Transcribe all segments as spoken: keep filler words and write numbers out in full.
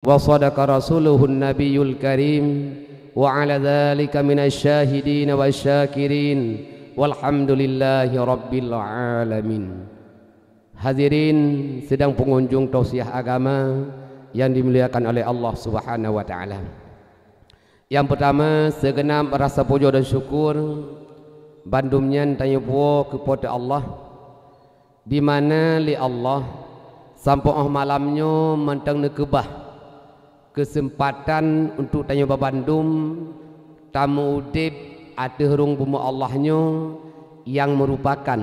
Wa sadaqa rasuluhun nabiyul karim, wa ala dzalika minasy syahidin wasyakirin, walhamdulillahi rabbil alamin. Hadirin sidang pengunjung tausiah agama yang dimuliakan oleh Allah Subhanahu wa Ta'ala. Nyang peutama, sigeunab rasa pujoe dan syukur bandum nyan tanyoe puwoe keu Po teu Allah, di mana lé Allah sampoe óh malam nyoe mantong neukeubah keuseumpatan untuk tanyoe babandum tameuudeb ateueh rhueng bumoe Allah nyoe, nyang meurupakan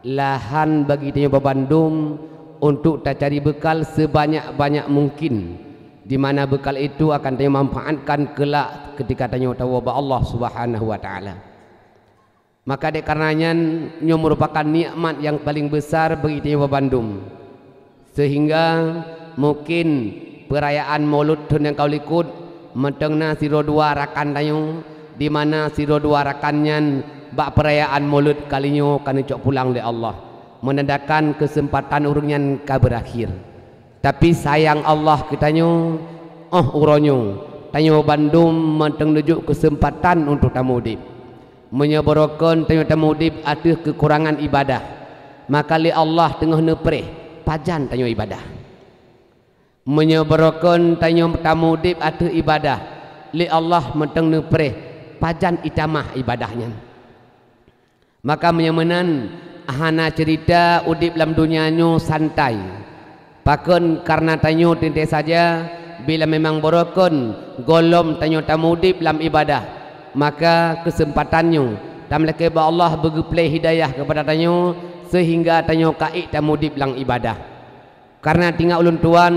lahan bagi tanyoe babandum untuk tacari beukal seubanyak-banyak mungkin, di mana beukal itu akan tanyoe manfaatkan keulak keutika tanyoe tawoe bak Allah Subhanahu wa Ta'ala. Maka dek kareuna nyan, nyoe meurupakan nikmat nyang paleng beusar bagi tanyoe babandum. Seuhingga mungkin peurayaan Maulud thon nyang ka likot mantong na sidroe dua rakan tanyoe, di mana sidroe dua rakan nyan bak peurayaan Maulud kali nyoe ka neucok pulang lé Allah, meunandakan keuseumpatan ureuëng nyan ka beurakhir. Tapi sayang Allah keu tanyoe, óh uroe nyoe tanyoe bandum mantong neujok keuseumpatan untuk tameuudeb. Meunyoe barokon tanyoe tameuudeb ateueh keukurangan ibadah, maka lé Allah teungoh neupreh pajan tanyoe ibadah. Meunyoe barokon tanyoe tameuudeb ateueh ibadah, lé Allah mantong neupreh pajan itamah ibadah nyan. Maka meunyoe meunan, hana ceurita udeb lam donya nyoe santai. Pakon kareuna tanyoe teuntée saja, bila memang barokon gohlom tanyoe tameuudeb lam ibadah, maka keuseumpatan nyoe tameulakée bak Allah beugeuplée hidayah keupada tanyoe, seuhingga tanyoe ka ék tameuudeb lam ibadah. Kareuna tingat ulôn tuan,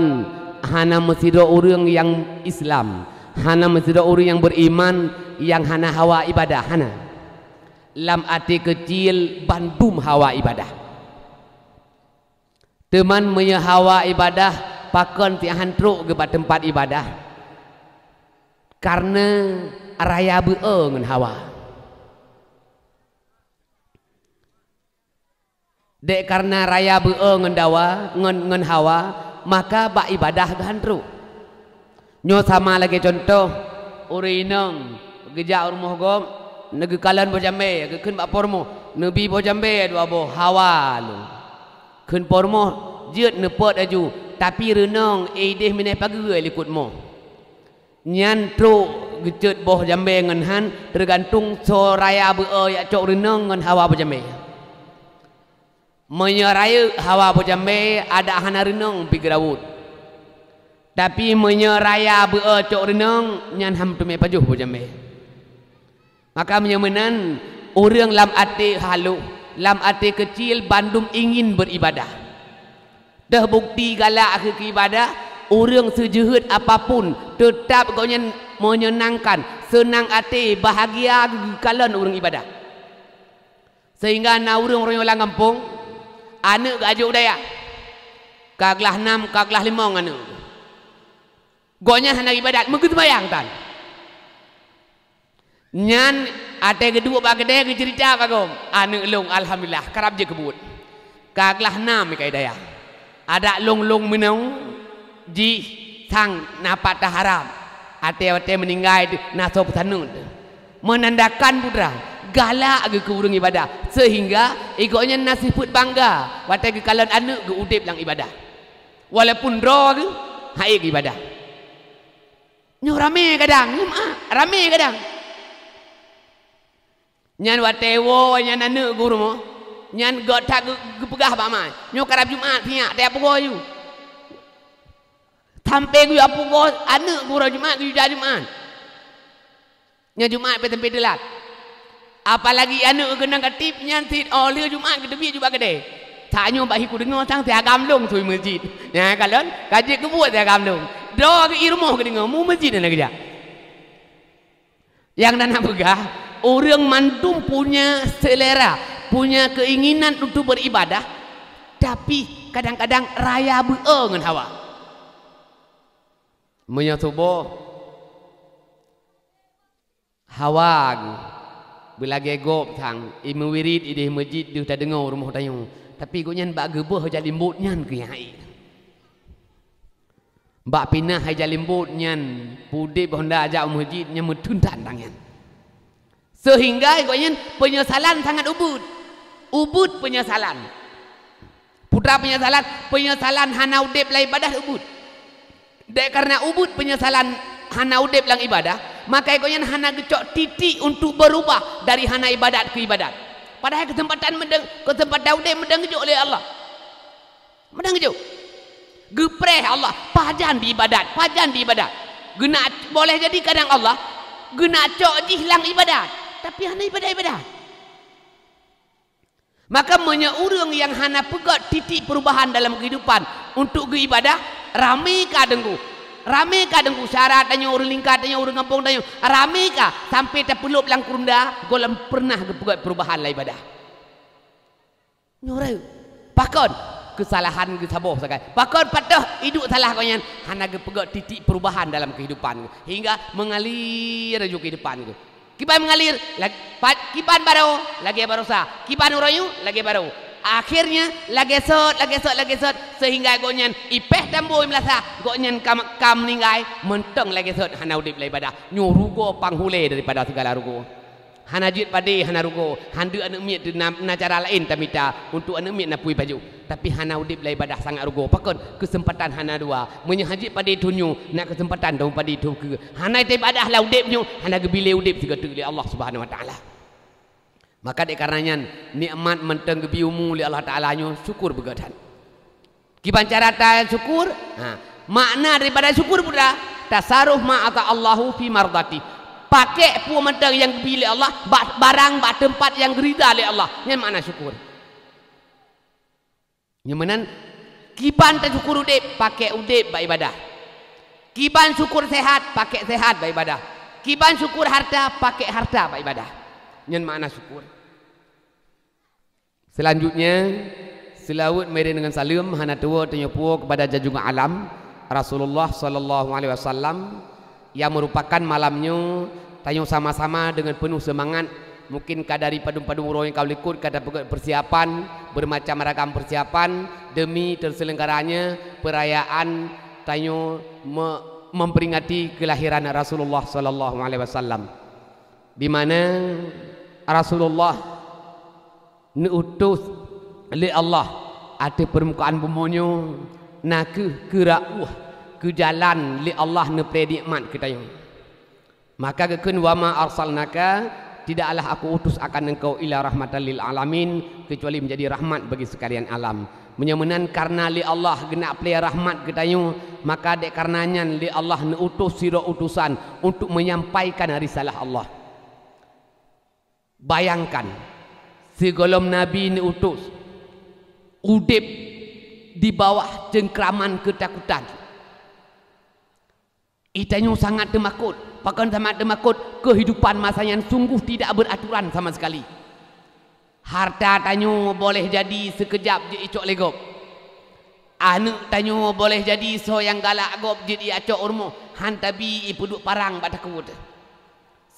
hana meusidroe ureuëng nyang Islam, hana meusidroe ureuëng nyang beuriman nyang hana hawa ibadah, hana. Lam até keucil bandum hawa ibadah. Teuma meunyoe hawa ibadah, pakon siahan trok geuh bak teumpat ibadah? Kareuna raya beu-o ngon hawa. Dek kareuna raya beu-o ngon dawa, ngon, ngon hawa, maka bak ibadah geuhan trok. Nyoe sama lagée cuntoh, ureuëng inong geujak u rumoh gob, neugeukalon boh jambée, geukheun bak po rumoh, neubi boh jambée dua boh, hawa lôn. Kheun po rumoh, jeuet neupot laju, tapi reunong ideh minéh pageue likot moh. Nyan trok geucot boh jambée ngon han, teugantung soe raya beu-o jak cok reunong ngon hawa boh jambée. Meunyoe rayeuk hawa boh jambée, adak hana reunong pih geurawot. Tapi meunyoe raya beu-o cok reunong, nyan han meuteumé pajoh boh jambée. Maka meunyoe meunan, ureuëng lam até haloh, lam até keucil bandum ingin beuribadah. Teubukti galak keu ibadah, ureuëng seujeuhet apapun teutab gobnyan meunyenangkan, seunang até, bahagia geukalon ureuëng ibadah. Seuhingga na ureuëng-ureuëng lam gampông, aneuëk geuajoh u dayah. Ka glah nam, ka glah limong aneuëk. Gobnyan hana ibadat, meugeuseumayang tan. Nyan até geuduek bak keudè geuceurita bak gob, "Aneuëk lôn, alhamdulillah, karab jeuet keu buet. Ka glah nam ka i dayah. Adak lôn-lôn meunong jih sang na pat taharab. Até watée meuninggai na soe peusaneut." Meunandakan putra galak geuh keu ureuëng ibadah, seuhingga gobnyan na sifeuet bangga watée geukalon aneuëk geuudeb lam ibadah. Walaupun droe geuh han ék ibadah. Nyoe ramé kadang, Jumat, ramé kadang. Nyan watée woe nyan aneuëk geuh u rumoh, nyan gét that geu-, geupeugah bak ma, "Nyoe karab Jumat, siat, teuka peugoe yu." Sampoe geuyue peugoe aneuëk geuh uroe Jumat, geuyue jak Jumat. Nyoe Jumat pih sampoe teulat. Apalagi aneuëk geuh nan ka tieb, nyan cit óh lheueh Jumat geuteubiet ju bak keudè. Tanyoe bak hi kudeungoe sang siagam lôn su meuseujid. Nyan kalon, ka jeuet keu buet siagam lôn. Droe geuh i rumoh geudeungoe, mu meuseujid na geujak. Nyang na peugah, ureuëng mandum punya selera, punya keinginan untuk beribadah, tapi kadang-kadang raya beu-o ngon hawa. Meunyoe suboh, hawa geuh, beulagée gob sang, imeuwirit ideh meuseujid deuh tadeungoe u rumoh tanyoe, tapi gobnyan bak geuboh jak limbot nyan keuh nyang hase. Bak pinah hai jalem bot nyan, udeb honda jak u meuseujid nyan meuteun tan tangan. Seuhingga gobnyan peunyesalan sangat ubit. Ubit peunyesalan. Peue teuma peunyesalan, peunyesalan hana udeb lam ibadah ubit. Dek kareuna ubit peunyesalan hana udeb lam ibadah, maka gobnyan hana geucok titik untuk beurubah dari hana ibadat keu ibadat. Padahai keuseumpatan meudeng-, keuseumpatan udeb meudeng geujok lé Allah. Meudeng geujok. Geupreh Allah, pajan di ibadat, pajan di ibadat. Geunak boleh jadi kadang Allah geunak cok jih lam ibadat, tapi hana ibadat-ibadat. Maka meunyoe ureuëng nyang hana peugét titik perubahan dalam keuhidupan untuk geuibadah, ramé ka deungoe. Ramé ka deungoe, syara tanyoe, ureuëng lingka tanyoe, ureuëng gampông tanyoe, ramé ka sampai tapeulop lam kurunda, gohlom peureunah geupeugét perubahan lam ibadah. Nyoe rayeuk. Pakon? Keusalahan geusaboh sagai. Pakon patoh iduek salah gobnyan? Hana geupeugét titik perubahan dalam keuhidupan, hingga meungalir laju keuhidupan geuh. Kiban meungalir, lag-, pat-, kiban barô, lagée baroesa. Kiban uroe nyoe, lagée barô. Akhirnya, lagée sot, lagée sot, lagée sot, seuhingga gobnyan ipéh tambô i meulasa, gobnyan ka, ka meuninggai, mantong lagée sot hana udeb lam ibadah. Nyoe rugoe panghulée daripada sigala rugoe. Hana jeuet padé hana rugoe, han deuek aneuëk miet na, na cara laén tamita untuk aneuëk miet na pui pajoh. Tapi hana udeb lam ibadah sangat rugoe. Pakon? Keuseumpatan hana dua. Meunyoe han jeuet padé thon nyoe, na keuseumpatan thon padé thon keue. Hana teuibadah lam udeb nyoe, hana geubi lé udeb sigoe teuk lé Allah Subhanahu Wa Taala. Maka dek kareuna nyan, nikmat mantong geubi umu lé Allah Taala nyoe, syukur beugét that. Kiban cara tasyukur? Ha, makna daripada syukur peue teuma, tasarruf ma ata Allahu fi mardati. Pakék peue mantong nyang geubi lé Allah, bak barang bak teumpat nyang geurida lé Allah. Nyan makna syukur. Nyang meunan, kiban tasyukur udeb, pakék udeb bak ibadah. Kiban syukur sehat, pakék sehat bak ibadah. Kiban syukur harta, pakék harta bak ibadah. Nyan makna syukur. Selanjutnya, seulaweuet meureueng deungon saleuem hana tuwoe tanyoe puwoe keupada janjungan alam, Rasulullah sallallahu alaihi wasallam, nyang meurupakan malam nyoe tanyoe sama-sama deungon peunoh seumangat, mungkin ka dari padum-padum uroe nyang ka likot ka tapeugét peusiapan, beureumacam ragam peusiapan deumi teuseulenggaranya peurayaan tanyoe me-, memperingati kelahiran Rasulullah sallallahu alaihi wasallam. Di mana Rasulullah neuutus lé Allah ateueh peurmukaan bumoe nyoe, na kheueh keu rauh, keu jalan lé Allah neupreh nikmat keu tanyoe. Maka geukheun, "Wa ma arsalnaka, tidaklah Aku utus akan engkau, illa rahmatan lil alamin, kecuali menjadi rahmat bagi sekalian alam." Meunyoe meunan, kareuna lé Allah geunak preh rahmat keu tanyoe, maka dek kareuna nyan lé Allah neuutus sidroe utusan untuk menyampaikan risalah Allah. Bayangkan, sigohlom Nabi neuutus, udeb di bawah cengkraman keutakutan. Geutanyoe sangat teumakot. Pakon sangat teumakot? Keuhidupan masa nyan sungguh tidak beraturan sama sekali. Harta tanyoe boleh jadi sikeujab jeuet icok lé gob. Aneuëk tanyoe boleh jadi soe nyang galak gob jeuet iacok u rumoh, han tabi ipeuduek parang bak takue.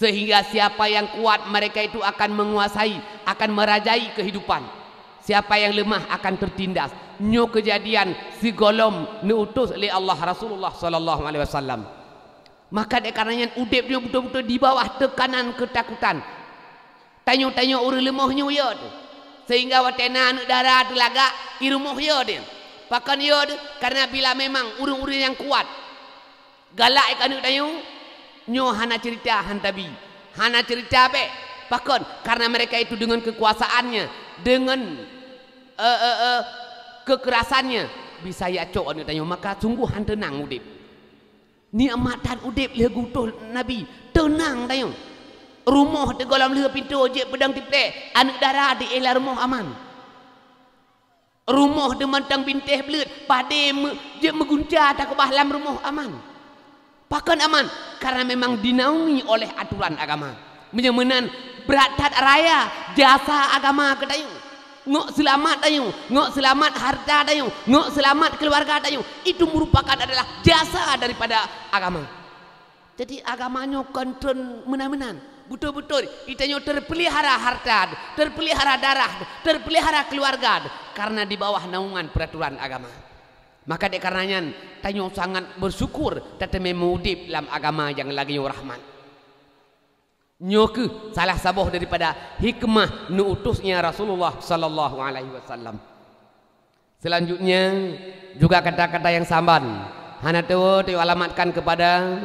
Sehingga siapa yang kuat, mereka itu akan menguasai, akan merajai kehidupan. Siapa yang lemah akan tertindas. Nyoe keujadian sigohlom neuutus lé Allah Rasulullah sallallahu alaihi wasallam. Maka dek kareuna nyan udeb nyoe beutôi-beutôi di bawah teukanan keutakutan. Tanyoe-tanyoe ureuëng leumoh nyoe yö teuh. Sehingga watée na aneuëk dara teulagak, i rumoh yö teuh. Pakon yö teuh? Kareuna bila memang ureuëng-ureuëng nyang kuat galak keu aneuëk tanyoe, nyoe hana cerita han tabi, hana cerita bék. Pakon? Karena mereka itu dengan kekuasaannya, dengan, eh, eh, eh, kekerasannya bisa yacok aneuëk tanyoe, maka sungguh han teunang udeb. Nikmat that udeb lheueh geuutus Nabi, teunang tanyoe. Rumoh teuh gohlom lheueh pintoe jeuet peudong tiplek, aneuëk dara di lam rumoh aman. Rumoh deumantong bintéh bleuet, padé meu-, jeuet meugunca takeubah lam rumoh aman. Pakon aman? Karena memang dinaungi oleh aturan agama. Meunyoe meunan, brat that raya jasa agama keu tanyoe. Ngok seulamat tanyoe, ngok seulamat harta tanyoe, ngok seulamat keuluwarga tanyoe, itu merupakan adalah jasa daripada agama. Jadi, agama nyoe kon treun meunan-meunan. Beutôi-beutôi, geutanyoe teupeulihara harta, teupeulihara darah, teupeulihara keuluwarga, karena di bawah naungan peuraturan agama. Maka dek karena nyan, tanyoe sangat bersyukur tateumé meuudeb lam agama nyang lagée nyoe rahmat. Nyoe kheueh salah saboh daripada hikmah neuutusnya Rasulullah sallallahu alaihi wasallam. Selanjutnya, juga kata-kata yang saban hana teuo teualamatkan kepada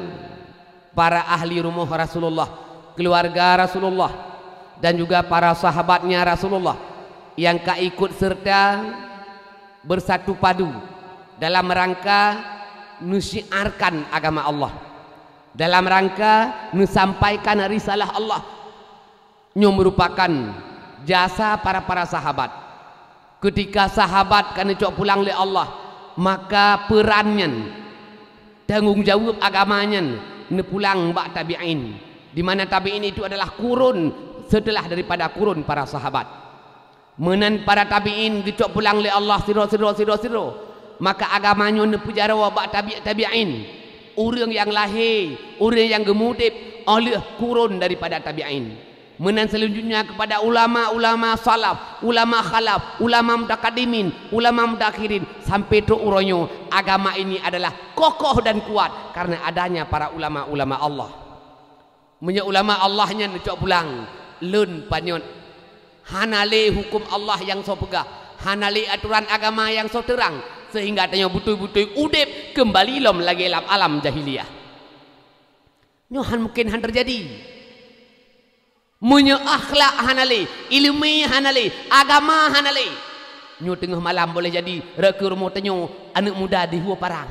para ahli rumoh Rasulullah, keluarga Rasulullah, dan juga para sahabatnya Rasulullah yang ka ikut serta bersatu padu dalam rangka neusyiarkan agama Allah, dalam rangka neusampaikan risalah Allah. Nyoe merupakan jasa para-para sahabat. Ketika sahabat ka neucok pulang lé Allah, maka peran nyan, tanggong jaweueb agama nyan neupulang bak tabi'in, di mana tabi'in itu adalah kurun setelah daripada kurun para sahabat. Meunan para tabi'in geucok pulang lé Allah sidroe-sidroe, sidroe-sidroe, maka agama nyoe neupeujaroe bak tabi-, tabi'in, ureuëng nyang lahé, ureuëng nyang geumudeb óh lheueh kurun daripada tabi'in. Meunan selanjutnya kepada ulama-ulama salaf, ulama khalaf, ulama mutakadimin, ulama mutakhirin, sampai trok uroe nyoe agama ini adalah kokoh dan kuat karena adanya para ulama-ulama Allah. Meunyoe ulama Allah nyan neucok pulang, lôn panyöt, hana lé huköm Allah nyang soe peugah, hana lé atoran agama nyang soe teurang, sehingga tanyoe beutôi-beutôi udeb keumbali lom lagée lam alam jahiliyah. Nyoe han mungken han teujadi. Meunyoe akhlak hana lé, iéleumé hana lé, agama hana lé, nyoe teungoh malam boleh jadi rot keu rumoh tanyoe aneuëk muda dihue parang.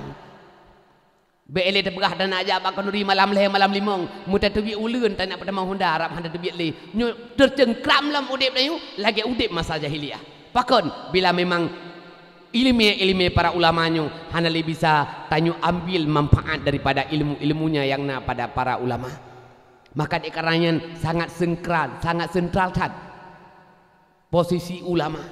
Bék lé teupeugah dan ajak bak khanuri malam lhée malam limong, meutateubiet uleuen tanak peutamong honda rab hana teubiet lé. Nyoe teucengkram lam udeb tanyoe lagée udeb masa jahiliyah. Pakon? Bila memang iéleumé-iéleumé para ulama nyoe hana lé bisa tanyoe ambil manfaat daripada ilmu-ilmunya nyang na pada para ulama. Maka dikareuna nyan sangat sengkral, sangat sentral that posisi ulama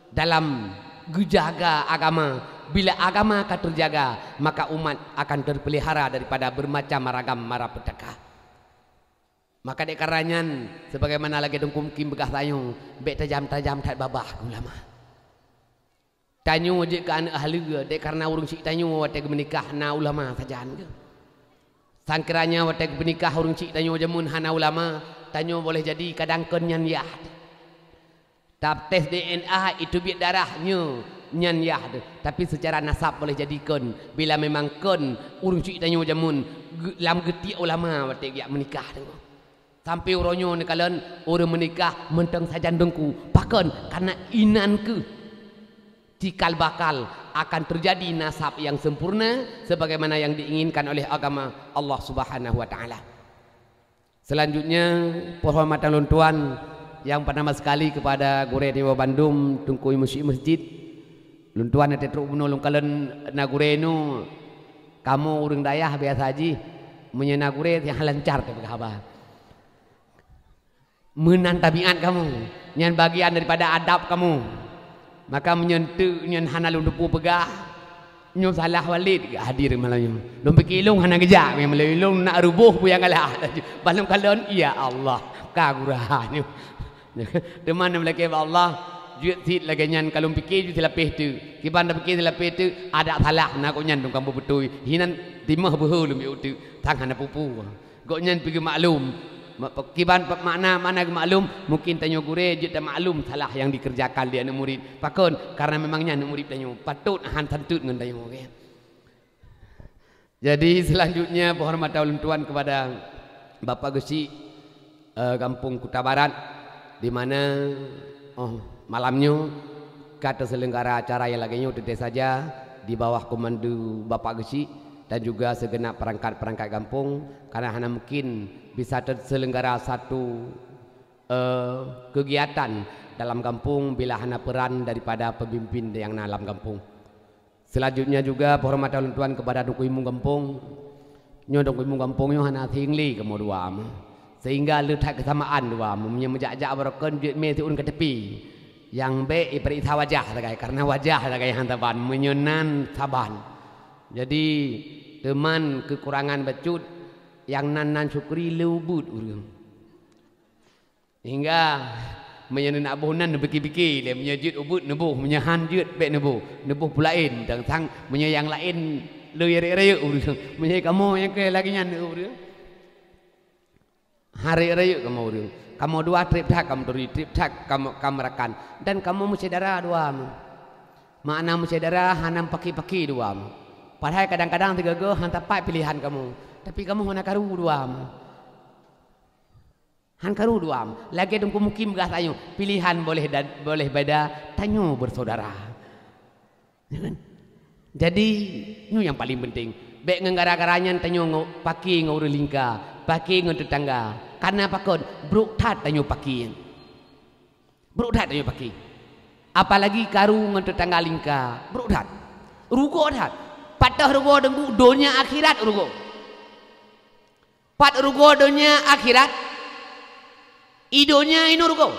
dalam geujaga agama. Bila agama ka teujaga, maka umat akan terpelihara daripada bermacam ragam mara petaka. Maka dek karena nyan, sebagaimana lagée Teungku Mukim peugah tanyoe, bék tajam-tajam that babah keu ulama. Tanyoe jeuet keu aneuëk haleue, dek karena ureuëng syiek tanyoe watée geumeunikah na ulama sajan geuh. Sangkiranya watée geumeunikah ureuëng syiek tanyoe jameun hana ulama, tanyoe boleh jadi kadang kon nyan yah. Tab tes D N A, iteubiet darah nyoe nyan yah deuh, tapi seucara nasab boleh jadi kon. Bila memang kon ureuëng syiek tanyoe jameun geu-, lam geutiek ulama watée geujak meunikah teungoh. Sampai uroe nyoe neukalon ureuëng meunikah mantong sajan Teungku. Pakon? Karena inan keuh cikal bakal akan terjadi nasab yang sempurna sebagaimana yang diinginkan oleh agama Allah Subhanahu wa Taala. Selanjutnya, penghormatan lôn tuan yang pertama sekali kepada gurée tanyoe bandum, Teungku Imum Syiek Masjid. Lôn tuan na trok bunoe lôn kalon na gurée nyoe, kamoe ureuëng dayah biasa jih, meunyoe na gurée nyang lancar teupeugah haba. Meunan tabiat kamoe, nyan bagian daripada adab kamoe. Maka meunyoe teuk nyan hana lôn teupeu peugah, nyoe salah walét hadir malam nyoe. Lôn pike ilong hana geujak, meunyoe ilong nak ruboh peue nyang galak. Bah lôn kalon, ya Allah, ka gura nyoe. Teuma na meulakée bak Allah, jeuet cit lagée nyan ka lôn pike jeuet silapéh teuk. Kiban tapike silapéh teuk, adak salah na gobnyan dong kamoe beutôi. Hinan timoh beuhe lôn bieu teuk, sang hana pupu. Gobnyan pih geumaklum. Ma-, kiban pe-, makna, makna geumaklum, mungkin tanyoe gurée jeuet tamaklum salah nyang dikerjakan lé aneuëk murit. Pakon? Karena memang nyan aneuëk murit tanyoe, patot han santun ngon tanyoe, oke. Jadi, selanjutnya, penghormatan ulôn tuan kepada Bapak Geuchik, eh, Gampông Kuta Barat, di mana, oh, malam nyoe ka teuselenggara acara nyang lagée nyoe teuntée saja di bawah komando Bapak Geuchik dan juga segenap perangkat-perangkat gampông, karena hana mungkin bisa teuselenggara satu, eh, kegiatan dalam gampông bila hana peran daripada pemimpin nyang na lam gampông. Selanjutnya juga, penghormatan ulôn tuan kepada Teungku Imum Gampông. Nyoe Teungku Imum Gampông nyoe hana asing lé kamoe dua meuh. Sehingga le that keusamaan dua meuh. Meunyoe meujak-jak baroekon jeuet mé siôn ka tepi. Nyang bék ipeuriksa wajah sagai, karena wajah sagai han saban, meunyoe nan saban. Jadi, teuman keukurangan bacut, nyang nan-nan syukuri le ubeuet ureuëng. Hingga Meunyoe neunak boh nan, neupike-pike lé, meunyoe jeuet ubeuet neuboh, meunyoe han jeuet bék neuboh, neuboh peulaén. Tang-tang meunyoe nyang laén le rayeuk-rayeuk ureuëng, meunyoe kamoe nyang keu lagée nyan ureuëng. Han rayeuk-rayeuk kamoe ureuëng. Kamoe dua treb that kamoe turi, treb that kamoe, kamoe rakan. Dan kamoe meusyedara dua meuh. Makna meusyedara hana paki-paki dua meuh. Padahai kadang-kadang sigoe-goe han tepat piléhan kamoe, tapi kamoe hana karu dua meuh. Han karu dua meuh. Lagée Teungku Mukim gah tanyoe, piléhan boleh da-, boleh beda, tanyoe beusaudara. Ya kan? Jadi, nyoe nyang paleng penting. Bék ngon gara-gara nyan tanyoe ngo-, paki ngon ureuëng lingka, paki ngon teutangga. Karena pakon? Brok that tanyoe paki. Brok that tanyoe paki. Apalagi karu ngon teutangga lingka, brok that. Rugoe that. Pat teuh rugoe deungon donya akhirat rugoe. Pat rugoe donya akhirat, i donya inoe rugoe.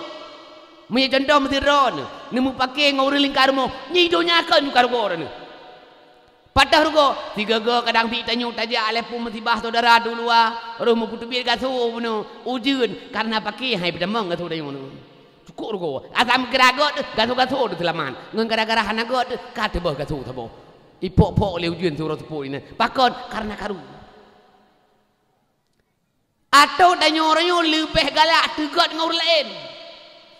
Meunyoe contoh meusidroe neuh, neumeupake ngon ureuëng lingka rumoh, nyoe i donya kheun ka rugoe droeneuh. Pat teuh rugoe, sigoe-goe kadang bit tanyoe tajak lé peue musibah syedara duluwa, roh meupeuteubiet gasoe bunoe, ujeuen, karena pake hai peutamong gasoe tanyoe nyoe. Cukôp rugoe. Asai meukira göt, gasoe-gasoe teuh seulamat. Ngon gara-gara hana göt, ka teuboh gasoe saboh. Ipok-pok lé ujeuen siuroe seupôt inan. Pakon? Karena karu. Atau tanyoe uroe nyoe leubeh galak teugöt ngon ureuëng laén.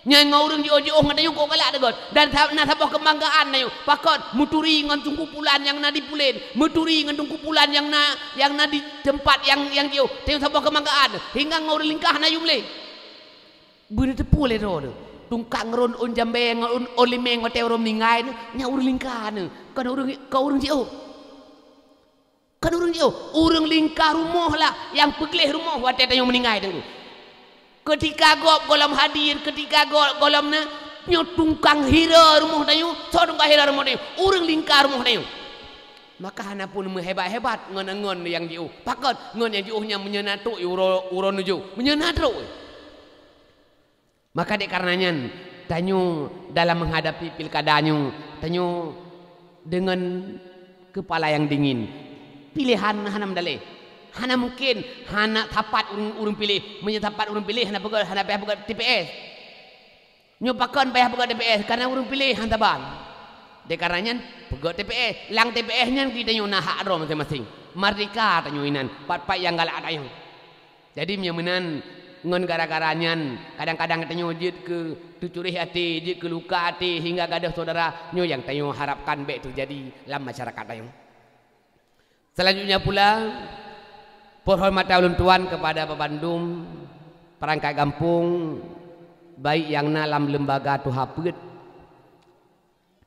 Nyan ngon ureuëng jiôh-jiôh ngon tanyoe kok galak teugöt. Dan sa-, na saboh keubanggaan tanyoe. Pakon? Meuturi ngon teungku pulan nyang na di pulen. Meuturi ngon teungku pulan nyang na, nyang na di teumpat nyang, nyang jiôh. Tanyoe saboh keubanggaan. Hingga ngon ureuëng lingka hana yum lé. Beuneuteupeu lé droeneuh. Tungkang ron ôn jambée ngon ôn, ôn limeng watée uroe meuninggai neuh, nyan ureuëng lingka neuh. Kon ureuëng, kon ureuëng jiôh. Kon ureuëng jiôh, ureuëng lingka rumoh lah nyang peugleh rumoh watée tanyoe meuninggai teungku. Keutika gob gohlom hadir, keutika gob gohlom na, nyoe tungkang hira rumoh tanyoe, soe tungkang hira rumoh tanyoe? Ureuëng lingka rumoh tanyoe. Maka hana pun meuhebat-hebat ngon, ngon nyang jiôh. Pakon? Ngon nyang jiôh nyan meunyoe na trok uroe, uroe nujoh. Meunyoe na trok. Maka dek kareuna nyan, tanyoe dalam menghadapi pilkada nyoe, tanyoe deungon keupala nyang dingin. Piléhan hana meudaleh. Hana mungken hana sapat ureuëng, ureuëng piléh. Meunyoe sapat ureuëng piléh, hana peugöt, hana payah peugöt T P S. Nyoe pakon payah peugöt T P S, kareuna ureuëng piléh han saban. Dek kareuna nyan, peugöt T P S. Lam T P S nyan geutanyoe na hak droe maséng-maséng. Merdeka tanyoe inan, pat-pat nyang galak tanyoe. Jadi, meunyoe meunan, ngon gara-gara nyan, kadang-kadang tanyoe jeuet keu teucuréh até, jeuet keu luka até, hingga gadôh syedara, nyoe nyang tanyoe harapkan bék teujadi lam masyarakat tanyoe. Selanjutnya pula, peuhormatan ulôn tuan kepada babandum perangkat gampông, baik nyang na lam lembaga tuha peuet,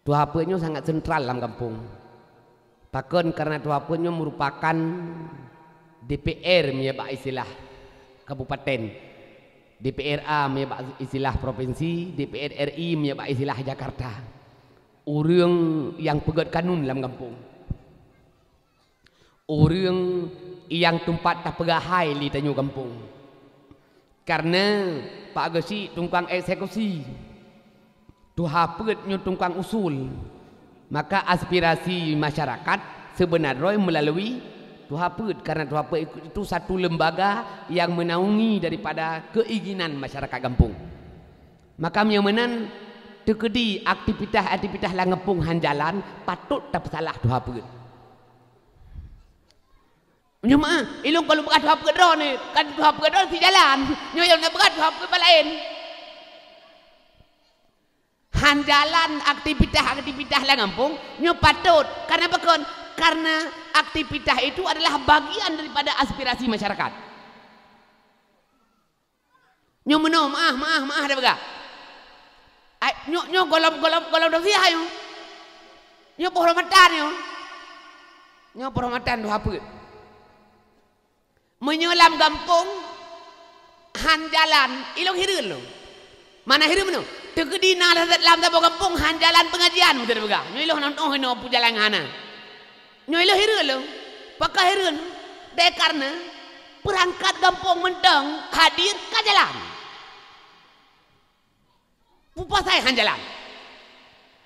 Tuha peuet nyoe sangat sentral lam gampông. Pakon? Kareuna tuha peuet nyoe meurupakan D P R meunyoe bak istilah kabupaten, D P R A meunyoe bak istilah provinsi, D P R R I meunyoe bak istilah Jakarta. Ureuëng nyang peugöt kanun lam gampông. Ureuëng nyang teumpat tapeugah hai lé tanyoe gampông. Kareuna Pak Geuchik tungkang eksekusi, tuha peuet nyoe tungkang usul. Maka aspirasi masyarakat seubeunar droe meulalui tuha peuet, kareuna tuha peuet itu satu lembaga nyang meunaungi daripada keuinginan masyarakat gampông. Maka meunyoe meunan teukeudi aktivitas-aktivitas lam gampông han jalan, patot tapeusalah tuha peuet. Nyoe meu'ah, ilôn kon lôn peugah tuha peuet droeneuh, kan tuha peuet droeneuh sijalan. Nyoe nyang na peugah tuha peuet ban laén. Han jalan aktivitas-aktivitas lam gampông, nyoe patot. Kareuna pakon? Kareuna aktivitas itu adalah bagian daripada aspirasi masyarakat. Nyoe meunoe, meu'ah, meu'ah, meu'ah tapeugah. Ai, nyoe, nyoe gohlom, gohlom, gohlom tausiah nyoe. Nyoe peuhormatan nyoe. Nyoe peuhormatan tuha peuet. Meunyoe lam gampông han jalan, ilôn hireuen lôn. Mana hireuen meunoe? Teukeudi na lam, lam saboh gampông han jalan peungajian, beutôi tapeugah. Nyoe ilôn nonton inoe peue jalan hana. Nyoe ilôn hireuen lôn, pakon hireuen? Dek kareuna peurangkat gampông mantong hadir ka jalan. Peue pasai han jalan?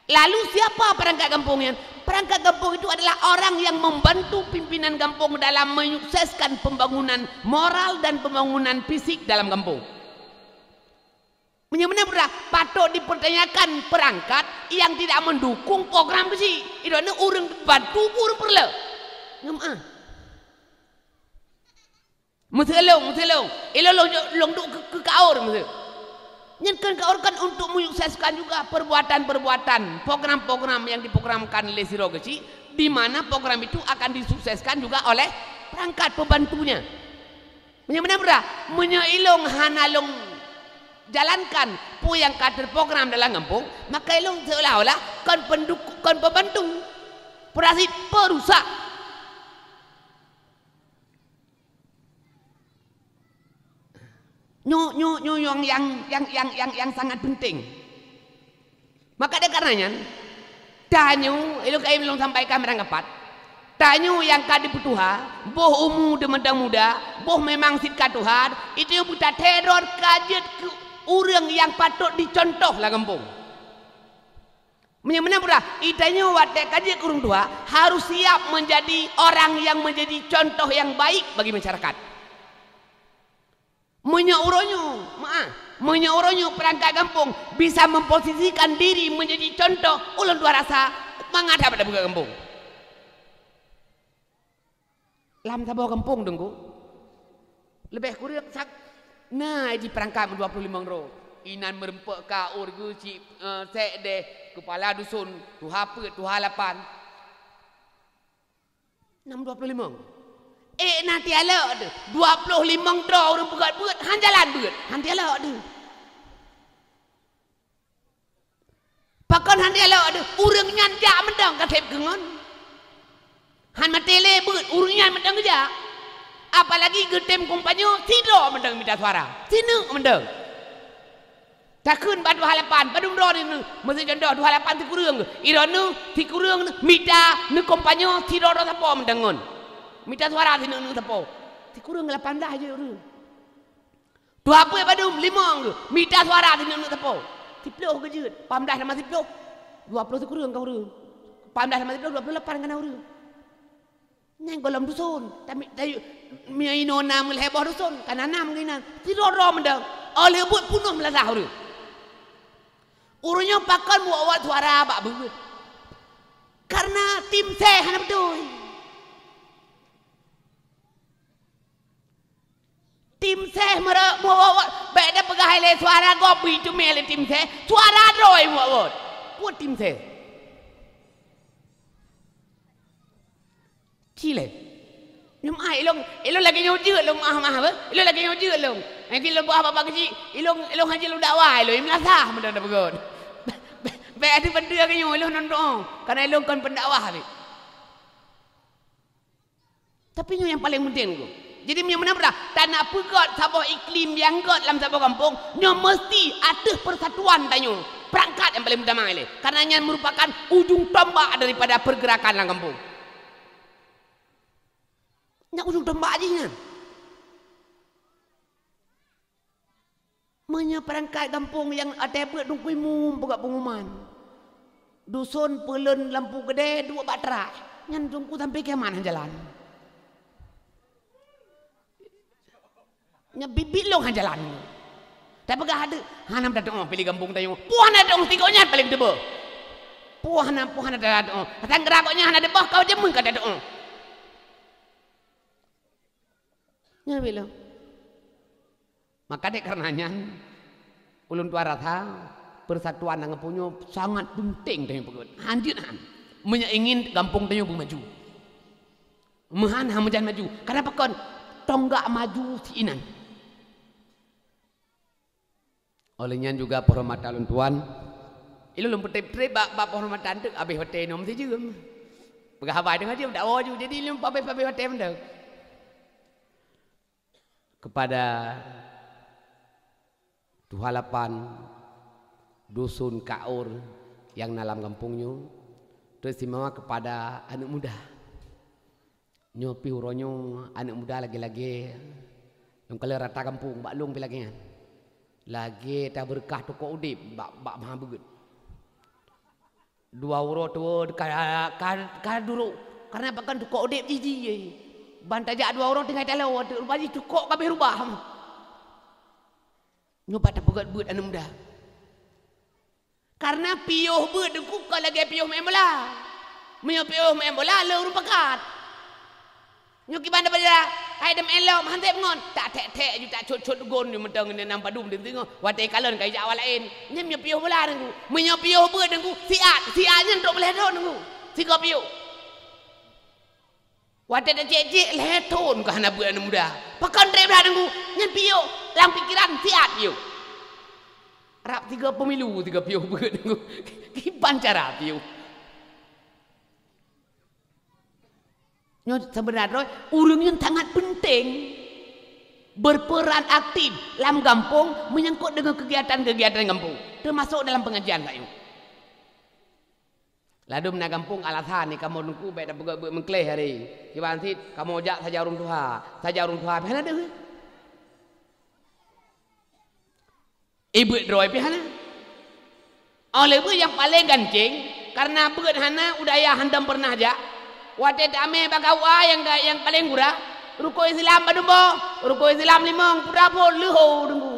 Lalu siapa perangkat gampông nyan? Perangkat gampông itu adalah orang yang membantu pimpinan gampông dalam menyukseskan pembangunan moral dan pembangunan fisik dalam gampông. Meunyoe meunan peurah, patôt dipertanyakan peurangkat nyang tidak mendukung program keuchik. Iroh ureuëng bantu ureuëng peureulée. Nyoe meu'ah. Meuseulong, meuseulong. Ilong long, long duk ke, ke kaur meuseulong. Nyan kan kaur kan untuk menyukseskan juga perbuatan-perbuatan, program-program yang diprogramkan oleh sidroe keuchik, di mana program itu akan disukseskan juga oleh perangkat pembantunya. Meunyoe meunan peurah, meunyoe ilong hana long jalankan peue nyang ka terprogram dalam gampông, maka ilong seolah-olah kon pendukung, kon pembantu, peurasi perusak. Nyoe, nyoe, nyoe nyang, nyang, nyang, nyang, nyang, nyang sangat penting. Maka dikareuna nyan, tanyoe, ilong kayém lôn sampaikan meurangkapat, tanyoe nyang ka dipeutuha, boh umu teuh mantong muda, boh memang sit ka tuha, itu nyang beutateror ka jeuet keu ureuëng nyang patôt dicontoh lam gampông. Meunyoe meunan peurah, itanyoe watée ka jeuet keu ureuëng tuha, harus siap menjadi orang yang menjadi contoh yang baik bagi masyarakat. Meunyoe uroe nyoe, meu'ah, meunyoe uroe nyoe peurangkat gampông bisa memposisikan diri menjadi contoh, ulôn tuha rasa mangat that bak peugét gampông. Lam saboh gampông, Teungku, leubeh kureueng sak-, na jipeurangkat meudua ploh limong droe. Inan meureumpok ka ureuëng cit, eh, sekdes, keupala dusun, tuha peuet, tuha lapan. Nam dua ploh limong. Ék na tialok deuh, dua ploh limong droe ureuëng peugét beuet, han jalan beuet, han tialok deuh. Pakon han tialok deuh, ureuëng nyan jak mantong ka seb keu ngon. Han maté lé beuet, ureuëng nyan mantong geujak. Apalagi geutem kumpanye sidroe mantong mita suara, sineuk mantong. Takheun bak dua halapan, padum droe neuh, meusi contoh dua halapan sikureueng, iroh neuh sikureueng neuh mita neukompanye sidroe-droe sapo meudeungon. Mita suara sineuk neuh sapo. Sikureueng lapan blah jeuet ureuëng. Dua ploh padum limong geuh, mita suara sineuk neuh sapo. Siploh geuh jeuet, lapan blah sama siploh. Dua ploh sikureueng ka ureuëng. Lapan blah sama siploh, dua ploh lapan ka na ureuëng. Nyan gohlom dusun, tapi, tapi meunyoe inoe na meulhée boh dusun, ka na nam geuh inan. Sidroe-droe meudeung, óh lheueh buet punoh meulasah ureuëng. Ureuëng nyoe pakon muwot-wot suara bak beuet? Kareuna tim seh hana beutôi. Tim seh meurok muwot-wot, bék tapeugah ilée suara gob bri teumé lé tim seh, suara droe muwot-wot. Peue tim seh? Cilée. Nyoe meu'ah ilong, ilong lagée nyoe jeuet lôn meu'ah-meu'ah beuh. Ilong lagée nyoe jeuet lôn. Nyang keu lôn beu'ah babah keuchik, ilong, ilong hana jeuet lôn dakwah ilong, meulasah meunan na peugét. Bék, bék, bék ati peunteue lagée nyoe ilong nonton, kareuna ilong kon peundakwah lé. Tapi nyoe nyang paleng penting tu. Jadi meunyoe meunan peurah, tanak peugét saboh iklim nyang gét lam saboh gampông, nyoe meusti ateueh persatuan tanyoe, peurangkat nyang paleng utama ilée. Kareuna nyan meurupakan ujong tombak daripada pergerakan lam gampông. Nyan ujong tombak jih nyan. Meunyoe peurangkat gampông nyang até beuet dungkui mum peugah peunguman, dusun peuleuen lampu keudée duek bak trak, nyan dungku sampoe kiamat han jalan. Nyan biet-biet lôn han jalan. Tapeugah adak, hana meutateu'oh piléh gampông tanyoe. Peue hana tateu'oh, tigo nyan paleng teuboh. Peue hana, peue hana tateu'oh. Sanggeura gobnyan hana teuboh, kawa jamén ka tateu'oh. Nyan biet lôn. Maka dek kareuna nyan, ulôn tuan rasa persatuan dan gampông nyoe sangat penting tanyoe peugét. Hanjeuet han. Meunyoe ingin gampông tanyoe beumaju. Meuhan han meujan maju. Kareuna pakon? Tonggak maju sinan. Oleh nyan juga penghormatan ulôn tuan. Ilôn lôn peutreb-treb bak, bak penghormatan teuk habéh watée nyoe meusi jeuem. Peugah haba teungoh jeuem dak woe ju. Jadi ilôn pabéh-pabéh watée mantong. Kepada tuha lapan dusun Kaur nyang na lam gampông nyoe, teristimewa kepada aneuk muda. Nyoe pih uroe nyoe aneuk muda lagée-lagée nyang ka lheueh rata gampông bak lôn pih lagée nyan. Lagée tabeureukat tukok udeb bak, bak meuhan beugét. Dua uroe tuwoe ka, ka, ka duroe. Kareuna pakon tukok udeb jih jih. Ban tajak dua uroe tinggai taloe, rupa jih tukok ka abéh rubah. Nyoe pat tapeugét beuet aneuk muda. Karena piôh beuet Teungku kon lagée piôh meu'en bola. Meunyoe piôh meu'en bola, le ureuëng pakat. Nyoe kiban daripada hai dem elok, meuhan teb ngon. Tak thek-thek ju, tak cot-cot gon ju, mantong ngon nam padum deungoe. Watée kalon ka ijak awak laén. Nyan meunyoe piôh bola Teungku. Meunyoe piôh beuet Teungku, siat. Siat nyan trok lhée thon Teungku. Sigoe piôh. Watée tacék-cék lhée thon ka hana beuet aneuk muda. Pakon treb that Teungku? Nyan piôh. Lam pikeran siat piôh. Rab tiga pemilu, tiga piôh beuet Teungku. Kiban cara piôh. Nyoe seubeunar droe, ureuëng nyan sangat penting berperan aktif lam gampông menyangkut dengan kegiatan-kegiatan gampông, termasuk dalam pengajian kayong. Ladôm na gampông alasan ni kamoe Teungku bék tapeugét beuet meukleh hari. Kiban cit kamoe jak saja ureuëng tuha, saja ureuëng tuha pih hana deuh. Ibeuet droe pih hana. Óh lheueh beuet nyang paleng gancéng, kareuna beuet hana u dayah hantom peureunah jak. Watée tamé bak K U A nyang ga-, nyang paleng gura, rukon Islam padum boh, rukon Islam limong, peue phon leuho Teungku.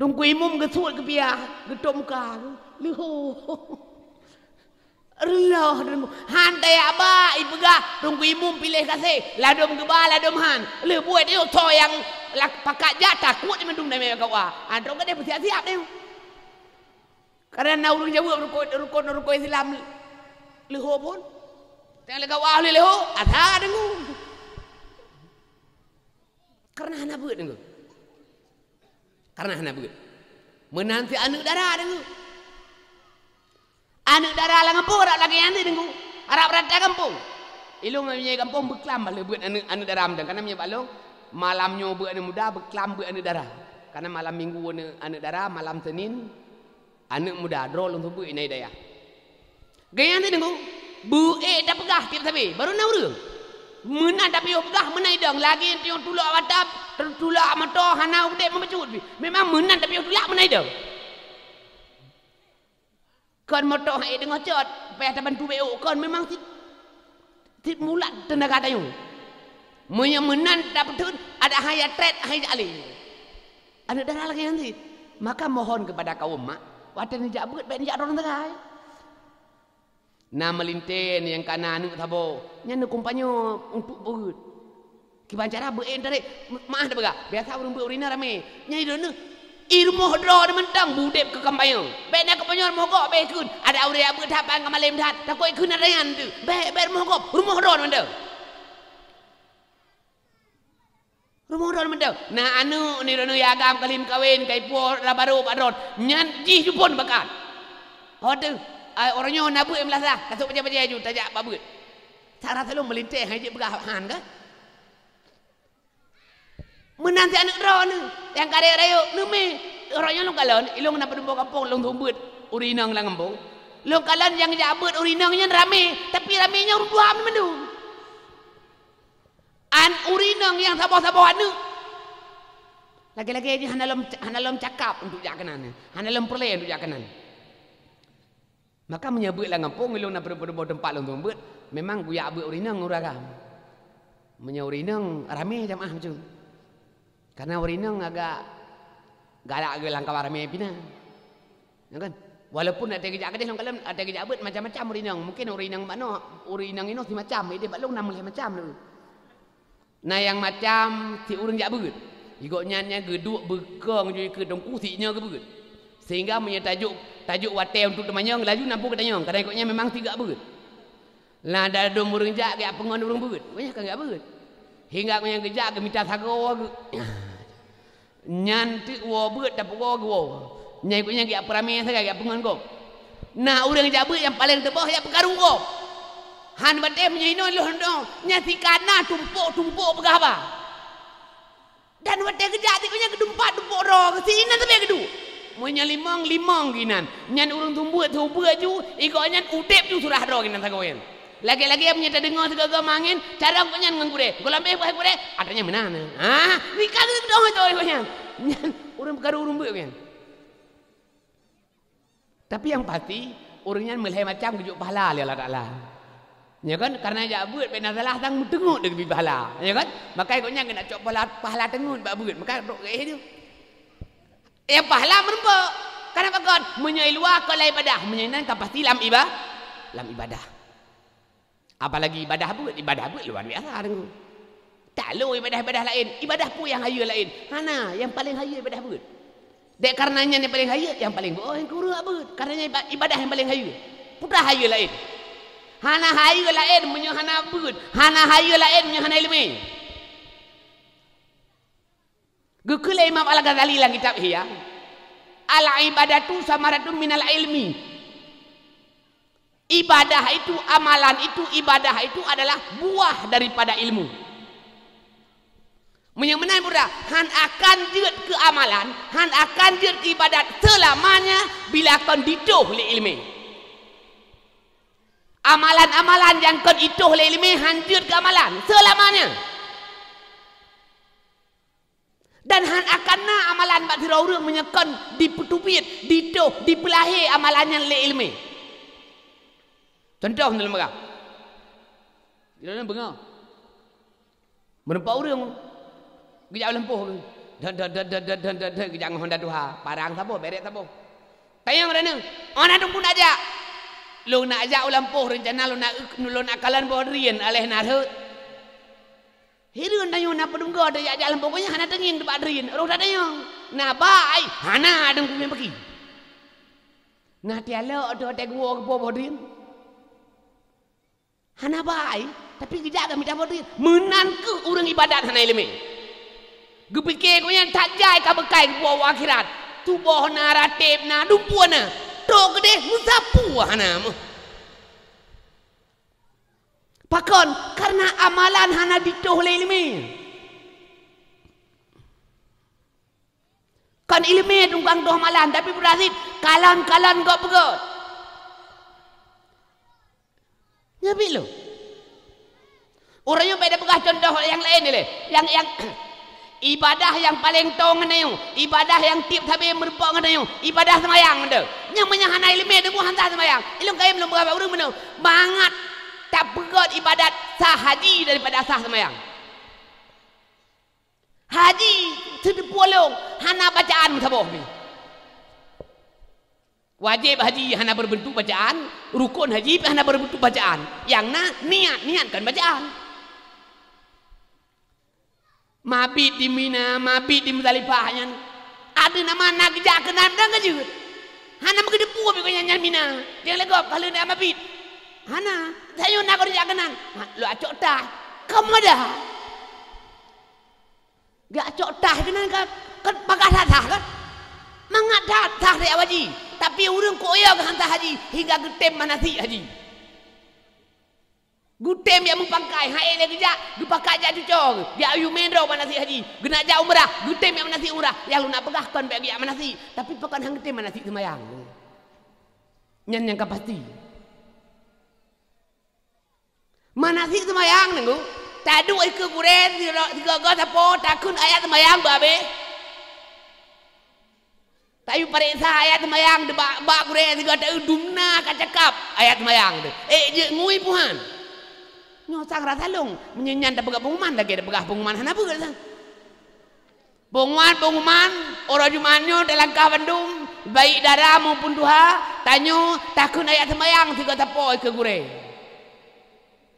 Teungku Imum geusuet geupiah, geutôb muka, leuho. Reuloh Teungku. Han tajak ba, ipeugah Teungku Imum piléh gaséh. Ladôm geuba, ladôm han. Lheueh buet nyoe soe nyang lak pakat jak, takot mandum damé K U A. An trok gadeh peusiap-siap nyoe. Karena na ureuëng jaweueb rukon, rukon, rukon Islam leuho phon. Teuka lé K U A lé leuho, asa Teungku. Karena hana beuet Teungku. Karena hana beuet. Meunan cit aneuk dara Teungku. Aneuk dara lam gampông rab lagée nyan cit Teungku. Rab rata gampông. Ilong meunyoe gampông beuklam bak lheueh beuet aneuk, aneuk dara mantong. Karena meunyoe bak lôn, malam nyoe beuet aneuk muda, beuklam beuet aneuk dara. Karena malam minggu aneuk, aneuk dara, malam Senin, aneuk muda, droe lôn seubeut inan dayah. Geuh nyan cit Teungku, beu-ék tapeugah tieb sabe, barô na ureuëng. Meunan tapiôh peugah meunan idong, lagée tiong tulak watap, tulak moto hana udeb meubacut pih. Memang meunan tapiôh tulak meunan idong. Kon moto hai deungoe cot, payah tabantu B O, kon memang cit, cit mulat teunaga tanyoe. Meunyoe meunan tapeutheun, adak hai jak treb, hai jak alé. Aneuk dara lagée nyan cit. Maka mohon keupada kaum mak, watée neujak beuet, bék neujak droe sagai. Na meulintée nyang ka na aneuk saboh, nyan neukumpanye untuk beuet. Kiban cara beuet tarek, meu'ah tapeugah, biasa ureuëng beuet ureuëng inong ramé. Nyan droeneuh, i rumoh droeneuh mantong beudeb keu kampanye. Bék na kampanye rumoh gob bék kheun, adak ureuëng jak beuet that, pan ka malém that, takot kheun ata nyan teuh. Bék, bék rumoh gob, rumoh droeneuh mantong. Rumoh droeneuh mantong. Na aneuk ni droeneuh nyang agam ka lheueh meukawen, ka ipuwoe lam barô bak droeneuh. Nyan jih jupon bakat. Ho teuh, ai, uroe nyoe na beuet meulasah, tasôk bajée-bajée ju tajak bak beuet. Sa rasa lôn meulintée hai jeuet peugah han ka. Meunan cit aneuk droeneuh nyang ka rayeuk-rayeuk neumé. Uroe nyoe lôn kalon, ilong na padum boh gampông lôn seumeubeuet ureuëng inong lam gampông. Lôn kalon nyang jak beuet ureuëng inong nyan ramé, tapi ramé nyan ureuëng tuha mandum. An ureuëng inong nyang saboh-saboh aneuk. Lagée-lagée jih hana lom, hana lom cakap untuk jak keunan, hana lom peureulée untuk jak keunan. Maka meunyoe beuet lam gampông, ilong na padum boh teumpat lôn seumeubeuet, memang gujak beuet ureuëng inong ureuëng agam. Meunyoe ureuëng inong ramé jamaah bacut. Karena ureuëng inong agak galak geuh lam kawan ramé pih na. Ya kan? Walaupun watée geujak keudeh lôn kalon, watée geujak beuet macam-macam ureuëng inong. Mungkin ureuëng inong bak noe, ureuëng inong inoe si macam, ideh bak lôn na meulhée macam lom. Na nyang macam si ureuëng jak beuet. Gobnyan nyan geuduek beukong ju keu teungku si nyoe geubeuet. Sehingga meunyoe tajok, tajok watée untuk teumanyong, laju na peue geutanyong, kadang gobnyan memang si geujak beuet. Ladôm ureuëng jak geujak peungon ureuëng beuet, gobnyan ka geujak beuet. Hingga gobnyan geujak geumita sagoe geuh. Nyan teuk woe beuet tapeugoe geuwoe. Nyan gobnyan geujak peuramé sagai geujak peungon gob. Na ureuëng jak beuet nyang paleng teuboh jak peukaru gob. Han batée meunyoe inoe lôn dong, nyan si kana tumpok-tumpok peugah haba. Dan watée geujak, si gobnyan geudumpat tumpok droe, si inan sabe geuduek. Meunyoe limong, limong geuh inan. Nyan ureuëng seumeubeuet, seumeubeuet ju, i gobnyan udeb ju surah droe geuh inan sagoe nyan. Lagée-lagée meunyoe tadeungoe sigoe-goe mangén, carông gobnyan ngon gurée. Gohlom béh beuet gurée, ata nyan meunan. Ha, nika geudoh itu gobnyan. Nyan ureuëng peukaru ureuëng beuet nyan. Tapi nyang pasti, ureuëng nyan meulhée macam geujok pahala lé Allah Taala. Ya kan? Karena jak beuet bèk na salah sang meuteungeut deungon pahala. Ya kan? Maka gobnyan keuneuk cok pahala, pahala teungeut bak beuet. Maka trok keu éh tu. Eh, pahala meurumpok. Kenapa kon? Meunyoe i luwa kon lam ibadah, meunyoe nan ka pasti lam iba-, lam ibadah. Apalagi ibadah beuet, ibadah beuet luar biasa deungon. Tak lôn ibadah-ibadah laén, ibadah peue nyang hayeue laén. Hana, nyang paleng hayeue ibadah beuet. Dek kareuna nyan nyang paleng hayeue, nyang paleng beuet, oh, nyang kureueng beuet. Kareuna nyan iba-, ibadah nyang paleng hayeue. Peue ta hayeue laén. Hana hayeue laén meunyoe hana beuet, hana hayeue laén meunyoe hana ileumèe. Geukheun lé Imam Al-Ghazali lam kitab Ihya, "Al-ibadatu samaratun minal ilmi." Ibadah itu, amalan itu, ibadah itu adalah buah daripada ilmu. Meunyoe meunan budak, han akan jeuet keu amalan, han akan jeuet keu ibadat seulamanya bila kon ditoh lé ileumèe. Amalan-amalan nyang kon itoh lé ileumèe han jeuet keu amalan seulamanya. Dan han akan na amalan bak sidroe ureueng meunyoe kon dipeuteubiet, ditoh, dipeulahé amalan nyan lé ileumèe. Contoh, lôn peugah. Droeneuh beungoh. Meureumpok ureueng geujak u lampôh. Dot, dot, dot, geujak ngon honda tuha. Parang saboh, bèrèt saboh. Tanyong droeneuh, "Oh, na teungku nak jak?" "Lôn nak jak u lampôh, reuncana lôn nak, lôn nak kalon boh drien, aléh na rhot." Hireuen tanyoe na peudeugoe tajak-jak lam pokoknya hana teungieng teubak drien. Roh tatanyong, "Na bak ai?" "Hana, teungku, meunan paki." "Na tialok teuh watèe geuwoe geupoh boh drien?" "Hana bak ai, tapi geujak keu mita boh drien." Meunan keuh ureueng ibadat hana ileumèe. Geupike gobnyan that jai ka beukai geuwoe u akhirat. Tuboh na, rateb na, dumpeue na. Trok keudeh meusapeue hana meuh. Pakon? Karena amalan hana ditoh lé ileumèe. Kon ileumèe tukang toh amalan, tapi peue ta cit kalon-kalon gob beugöt. Nyan pih lôn. Uroe nyoe bèk tapeugah contoh nyang laén ilèe. Nyang, nyang Ibadah nyang paleng toe ngon tanyoe, ibadah nyang tiep sabe meurumpok ngon tanyoe, ibadah seumayang mantong. Nyan meunyoe hana ileumèe, teuma han sah seumayang. Ilôn kayém lôn peugah bak ureueng bunoe, mangat tapeugöt ibadat sah haji daripada sah seumayang. Haji, siteupeu lôn, hana bacaan meusaboh pih. Wajéb haji hana beureubeuntôk bacaan, rukon haji pih hana beureubeuntôk bacaan. Nyang na niat, niat kon bacaan. Mabit di Mina, mabit di Muzdalifah nyan. Adeue nama na geujak keunan dang ka jeuet. Hana meugeudeupu bak nyan, nyan Mina. Nyang lé gob ka lheueh na mabit. Hana, tanyoe na ka geujak keunan. Ha, lôn acok tah. Kamoe dah. Geujak cok tah keunan ka, kan bagah that tah kan? Mangat that tah siat haji. Tapi ureueng kok yo geuhantar haji, hingga geutem manasik haji. Geutem jak meupangkai, han ék lé geujak, geupakat jak cuco, jak yue mè droe manasik haji. Geunak jak umrah, geutem jak manasik umrah. Nyang lôn nak peugah kon bèk geujak manasik, tapi pakon han geutem manasik seumayang. Nyan nyang ka pasti. Manasik seumayang, Teungku, taduek ikeue gurèe sigo-, sigoe-goe sapo, takheun ayat seumayang beu habéh. Tayue pareksa ayat seumayang di bak, bak gurèe sigoe, taeu dumna ka cakap ayat seumayang teuh. Ék jeuet ngui puhan. Nyoe sang rasa lôn, meunyoe nyan tapeugah peunguman, lagèe tapeugah peunguman hana beuet sang. Peunguman-peunguman uroe Jumat nyoe talangkah bandum, baik dara maupun tuha, tanyoe takheun ayat seumayang sigoe sapo ikeue gurèe.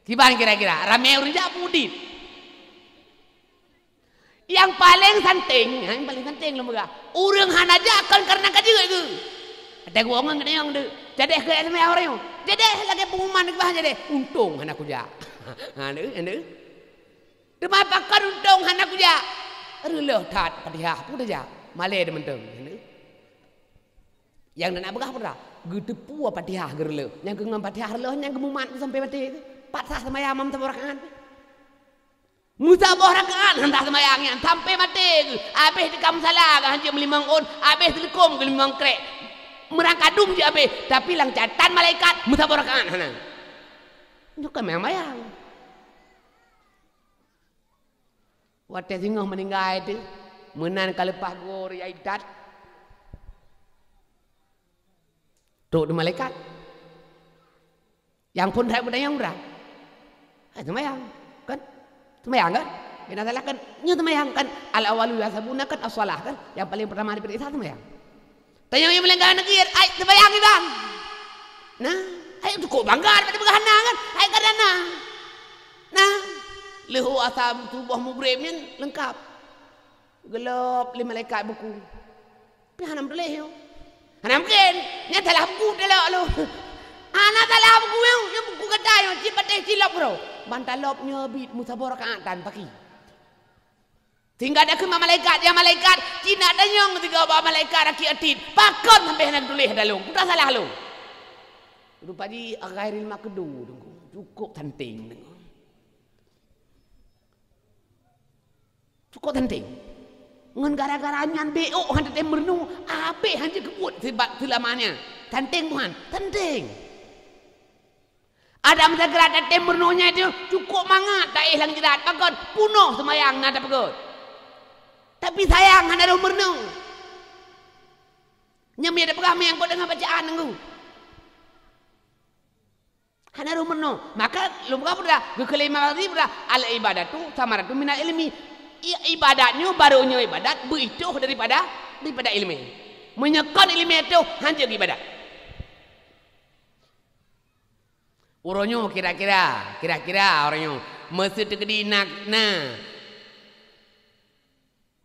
Kiban kira-kira, ramè ureueng jak peue udép. Nyang paleng santeng, ha, nyang paleng santeng lôn peugah, ureueng hana jak kon kareuna ka jeuet geuh. Watèe geuwoe ngon geutanyoe deuh, jadeh keu ayat seumayang uroe nyoe. Jadeh lagèe peunguman keubah jadeh, untông hana kujak. Ha, deuh, deuh. Teuma pakon untông hana kujak? Reulôh that Fatihah, peue tajak? Malèe teuh mantong. Nyang na peugah peue? Geuteupeue Fatihah geureuloh. Nyang keu ngon Fatihah reulôh nyan geumumat sampoe maté teuh. Pat sah seumayang meusaboh rakaat. Meusaboh rakaat han sah seumayang nyan sampoe maté geuh. Abéh teuka musala geuh hanjeuet meulimong ôn, abéh teuleukôm geuh limong krek. Meurangkadum jeuet abéh, tapi lam catatan malaikat meusaboh rakaat hana. Nyoe kon mayang-mayang. Watèe singoh meuninggai teuh, meunan ka leupah geuwoe raya iddat, trok di malaikat. Nyang phôn that beutanyong ura. Eh, seumayang, kan? Seumayang, kan? Bina salah, kan? Nyoe seumayang, kan? Al-awwalu yuhasabuna, kan, as-shalah, kan? Nyang paleng peurtama dipeuriksa seumayang. Tanyoe nyang meulanggar neugét, ai, seumayang, Iban. Nah, ai, cukôp bangga daripada peugah na, kan? Ai, kadang na. Nah, leuhô asam suboh mugreb nyan leungkab. Geulop lé malaikat buku. Pih hana meutuléh nyoe. Hana mungken. Nyan salah buku teuh lôn. Hana salah buku nyoe, nyoe buku gata nyoe, cit patéh cit lop keudroe. Ban talop nyoe bit meusaboh rakaat tan paki. Sehingga takheun bak malaikat, "Ya malaikat, cit na tanyong sigoe bak malaikat rakyat Atit. Pakon sampoe hana geutuléh ata lôn? Peue salah lôn?" Rupa jih ghairil maqdu, Teungku. Cukôp tanténg, Teungku. Cukôp tanténg. Ngon gara-gara nyan B O han tatem meurunoe, abéh han jeuet keu buet sibat seulama nyan. Tanténg buhan, tanténg. Adak meusakeurat tatem meurunoe nyan teuh cukôp mangat taéh lam jeurat, pakon peunoh seumayang na tapeugöt. Tapi sayang hana rôh meurunoe. Nyan meunyo tapeugah meunyangkot deungon bacaan Teungku. Hana rôh meurunoe. Maka lôn peugah peue dah, geukheun lé Imam Ghazali peue dah, "Al-ibadatu samaratu minal ilmi." I-, ibadat nyoe, barô nyoe ibadat, beuitoh daripada, daripada ileumèe. Meunyoe kon ileumèe toh, han jeuet ibadat. Uroe nyoe kira-kira, kira-kira uroe nyoe, meuseuti keudina, na.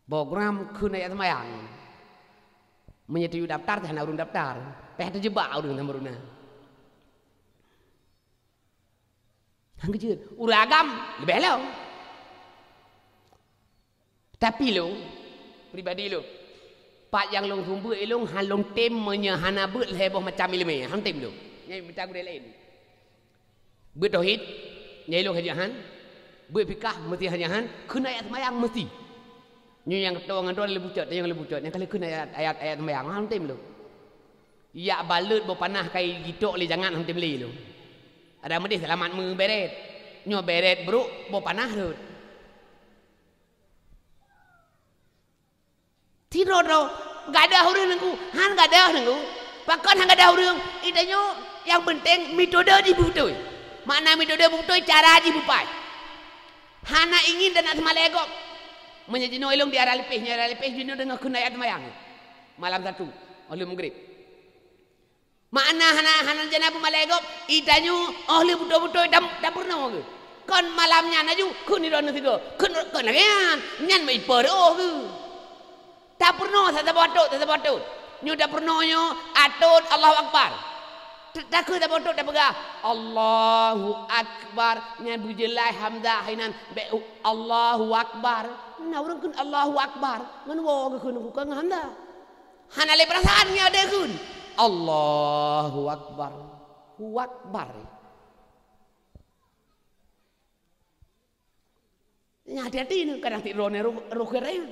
Program kheun ayat seumayang. Meunyoe tayue daftar, hana ureueng daftar. Payah teujeubak ureueng sama runa. Hana jeuet. Ureueng agam leubeh lom. Tapi lôn, pribadi lôn, pat nyang lôn seumeubeuet ilôn, han lôn tem meunyoe hana beuet lhèe boh macam ileumèe. Han tem lôn. Nyan mita gurèe laén. Beuet tauhid, nyan ilôn hana han. Beuet fikah, meusti hana han. Kheun ayat seumayang, meusti. Nyoe nyang teuka ngon droe lé bucot, nyang lé bucot. Nyang ka lheueh kheun ayat, ayat, ayat seumayang, han tem lôn. Yak baleuet boh panah ka jitok lé jangat, han tem lé lôn. Adak meudeh seulamat meuberet. Nyoe beret brôk, boh panah rhot. Sidroe-droe, gadôh ureueng Teungku, han gadôh Teungku. Pakon han gadôh ureueng? Geutanyoe nyang peunteng metode jih beutôi. Makna metode beutôi, cara jih beupaih. Hana ingin dan nak seumalée gob. Meunyoe jinoe ilôn di Ara Leupeh, nyoe Ara Leupeh jinoe deungoe kheun ayat seumayang. Malam Sabtu, 'oh lheueh meugreb. Makna hana, hana jana peumalée gob, geutanyoe 'oh lheueh beutôi-beutôi tam-, tapeurunoe geuh. Kon malam nyan laju, kheun droeneuh sigoe, kheun, kheun lagée nyan, nyan meuipe reuôh geuh. Tapeurunoe saboh atôt, saboh atôt. Nyoe tapeurunoe nyoe atôt Allahu Akbar. Ta-, takheun saboh atôt tapeugah, "Allahu Akbar." Nyan beujeulaih hamzah inan, bék u-, Allahu Akbar. Na ureueng kheun Allahu Akbar, ngon woe geukheun, kon ngon hamzah. Hana lé peurasaan nyan deuh kheun. Allahu Akbar. Hu Akbar. Nyan hati-hati ni, kadang sidroe ni roh, roh keu raya.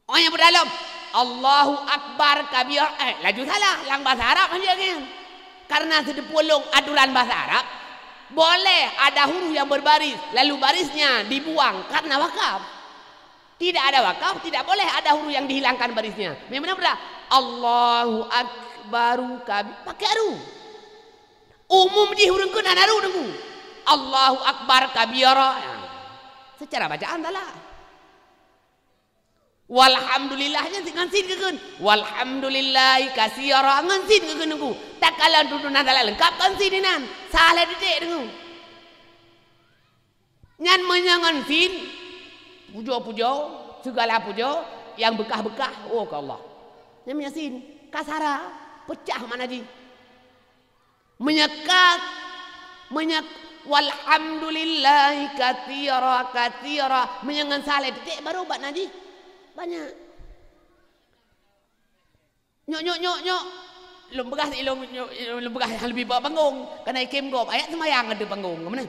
Oh, nyang peudalom, "Allahu Akbar kabira." Eh, laju salah. Lam bahasa Arab hana nyan. Karena seuteupeu lôn aturan bahasa Arab, boleh ada huruf yang berbaris, lalu barisnya dibuang karena wakaf. Tidak ada wakaf, tidak boleh ada huruf yang dihilangkan barisnya. Memang benar. Allahu Akbaru kabi-, pakai aru. Umum jih ureueng kheun hana aru Teungku. Allahu Akbar kabira. Nah, secara bacaan salah. Walhamdulillah nyan ngon sin geukheun. Walhamdulillahi katsira ngon sin geukheun Teungku. Takalon tutonan salah leungkab kon sin inan. Salah titik Teungku. Nyan meunyoe ngon sin, pujoe-pujoe, sigala pujoe, nyang beukah-beukah, oh, keu Allah. Nyan meunyoe sin, kasara, peucah makna jih. Meunyoe ka, meunyoe walhamdulillahi katsira, katsira, meunyoe ngon salah titik baru makna jih banyak. Nyok, nyok, nyok, nyok. Lôn peugah ilôn, nyok, lôn peugah nyang leubeh bak panggong. Kana ikem gob, ayat seumayang ateueh panggong, keumanö?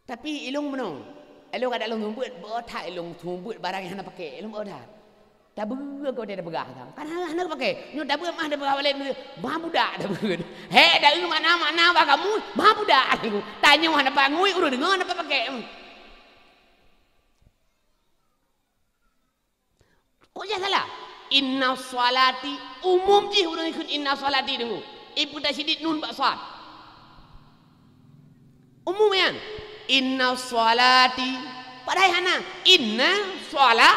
Tapi ilôn meunoe, ilôn adak lôn seumeubeuet, beuo that ilôn seumeubeuet barang nyang hana pakék, ilôn beuo that. Tabeuet keu watèe tapeugah sang. Kan hana, hana pakék. Nyoe tabeuet mah tapeugah walét, bah budak tabeuet. Hék, dak eu makna-makna bak kamu, bah budak. Tanyoe hana pangui, ureueng deungoe hana pakék. Kok jak salah? Inna sholati, umum jih ureueng ikheun inna sholati deungoe. Ipeutasydid nun bak shad. Umum nyan. Inna sholati. Padahai hana. Inna shola.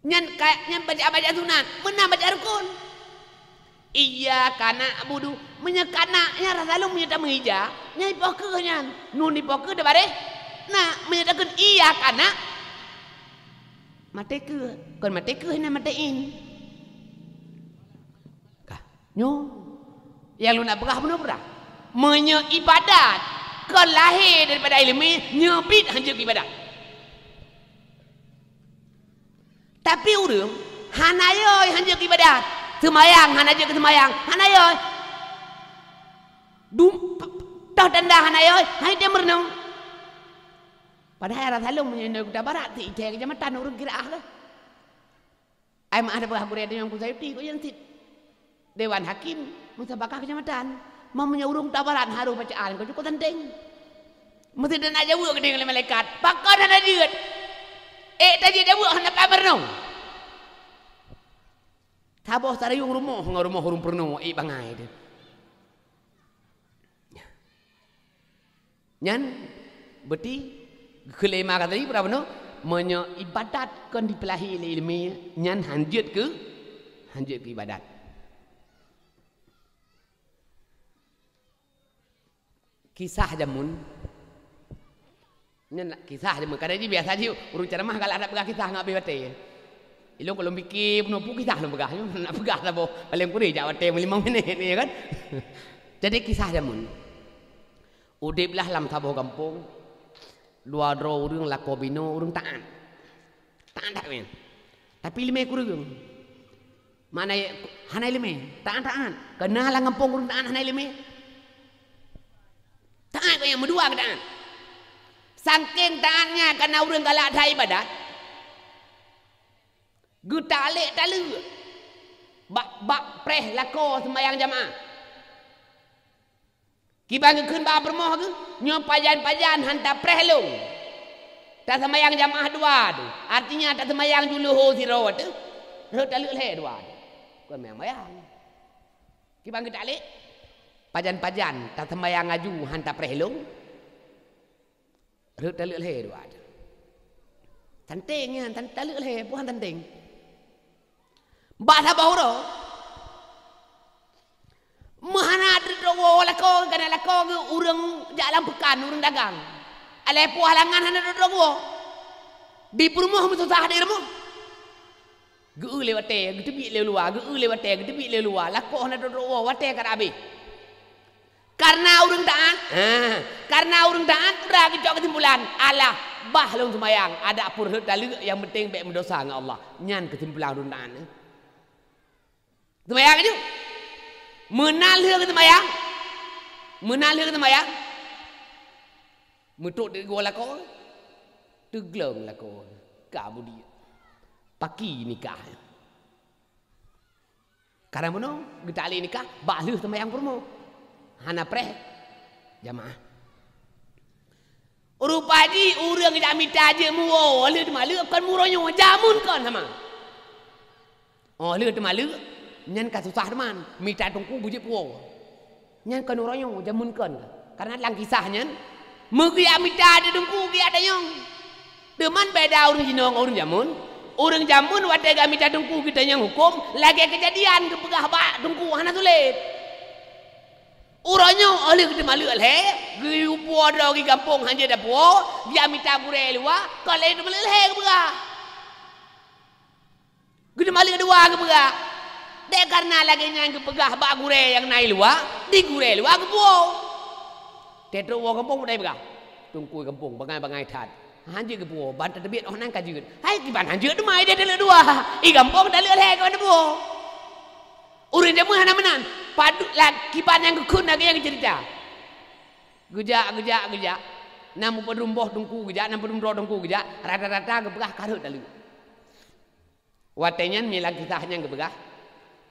Nyan ka, nyan bacaan-bacaan sunat. Meunan bacaan rukun. Iyyaka na'budu. Meunyoe kana, nyan rasa lom meunyoe tameuija, nyan ipoh keuh nyan. Nun ipoh keuh di baréh na, meunyoe takheun iyyaka na, maté keuh. Kon maté keuh, nyan maté in. Ka. Nyoe nyang lôn nak peugah bunoe peurah. Meunyoe ibadat kon lahé daripada iéleumé, nyoe biet hanjeuet keu ibadat. Tapi ureuëng hana yôi hanjeuet keu ibadat. Seumayang hana jeuet keu seumayang, hana yôi. Dum-, toh tanda hana yôi, hai dia meurunoe. Padahai rasa lom meunyoe kuta barat, ti itai keucamatan ureuëng kira ah lah. Ai meu'ah tapeugah gurée tanyoe Teungku Sayuti keu nyan cit. Dewan Hakim musabakah keucamatan. Meunyoe ureuëng tabarat harôh bacaan, keu cukup tanteng. Meusti na jaweueb keudeh lé malaikat. Pakon hana jeuet? Ék tajeuet jaweueb hana payah meurunoe. Saboh sarayueng rumoh ngon rumoh ureuëng peurunoe ék bangai teuh. Nyan beuti geukheun lé Imam Ghazali peurah bunoe, meunyoe ibadat kon jipeulahé lé iéleumé, nyan hanjeuet keu, hanjeuet keu ibadat. Kisah jameun. Nyan kisah jameun. Kadang jih biasa jih ureuëng ceramah galak that peugah kisah ngon abéh watée. Ilôn kalau mikir bunoe peue kisah lôn peugah, nyoe nak peugah saboh paléng kureueng jak watée meulimong minét ni, ya kan? Jadi kisah jameun. Udeb lah lam saboh gampông, dua droe ureuëng lakoe binoe ureuëng taát. Taát that meunan. Tapi iéleumé kureueng. Mana ya, hana iéleumé, taát-taát. Keu na lam gampông ureuëng taát hana iéleumé. Taát keu nyang meudua keu taát. Sangking taátnya keu na ureuëng galak that ibadat, geutalek taleuek bak, bak preh lakoe seumayang jamaah. Kiban geukheun bak peurumoh geuh, nyoe pajan-pajan han tapreh lôn. Taseumayang jamaah dua teuh, artinya taseumayang juleuho sidroe teuh, rhot taleuek lhée dua teuh. Kon meumayang. Kiban geutalek, pajan-pajan taseumayang aju han tapreh lôn. Rhot taleuek lhée dua teuh. Tanteng nyan, tan-, taleuek lhée, peue han tanteng. Bak saboh uroe, meuhana trok woe lakoe, kana lakoe geuh ureuëng jak lam peukan, ureuëng dagang. Alah peue halangan hana trok woe. Di peurumoh meususah di rumoh. Geu-eu lé watée, geuteubiet lé luwa, geu-eu lé watée, geuteubiet lé luwa, lakoe hana trok woe, watée ka habéh. Kareuna ureuëng taát, ha, kareuna ureuëng taát, udah geucok keusimpulan, alah, bah lôn seumayang, adak peue rhot taleuek, nyang penting bék meudosa ngon Allah. Nyan keusimpulan ureuëng taát. Seumayang aju. Meunan lheueh geuseumayang, meunan lheueh geuseumayang, meutrok di goe lakoe, teugleng lakoe, ka budiek. Paki nikah. Kareuna bunoe geutalek nikah bak lheueh seumayang peurumoh. Hana preh jamaah. Rupa jih ureuëng jak mita jeuet muwoe, lheueh teumaleuek kon muroe nyoe, jameun kon sama. Oh, lheueh teumaleuek, nyan ka susah teuma, mita teungku beujeuet puwoe. Nyan kon uroe nyoe, jameun kon. Kareuna lam kisah nyan, meugeuyak mita di teungku geuyak tanyong. Teuma beda ureuëng jinoe ngon ureuëng jameun. Ureuëng jameun watée geumita teungku geutanyong huköm, lagée keujadian geupeugah bak teungku hana sulet. Uroe nyoe óh lheueh geuteumaleuek lhée, geuyue puwoe droe geuh gampông hanjeuet tapuwoe, geujak mita gurée luwa, kon lé teumaleuek lhée geupeugah. Geuteumaleuek dua geupeugah. Dek kareuna lagée nyan geupeugah bak gurée nyang na i luwa, di gurée luwa geupuwoe. Teutrok woe gampông peue tapeugah, "Teungku gampông bangai-bangai that. Hanjeuet geupuwoe, ban tateubiet óh nan ka jeuet." Hai kiban hanjeuet teuma ideh taleuek dua. I gampông taleuek lhée kiban tapuwoe. Ureuëng jameun hana meunan. Padub la-, kiban nyang geukheun lagée nyang geuceurita. Geujak, geujak, geujak. Na meupadum boh teungku geujak, na padum droe teungku geujak. Rata-rata geupeugah ka rhot taleuek. Watée nyan, milang kisah nyan geupeugah,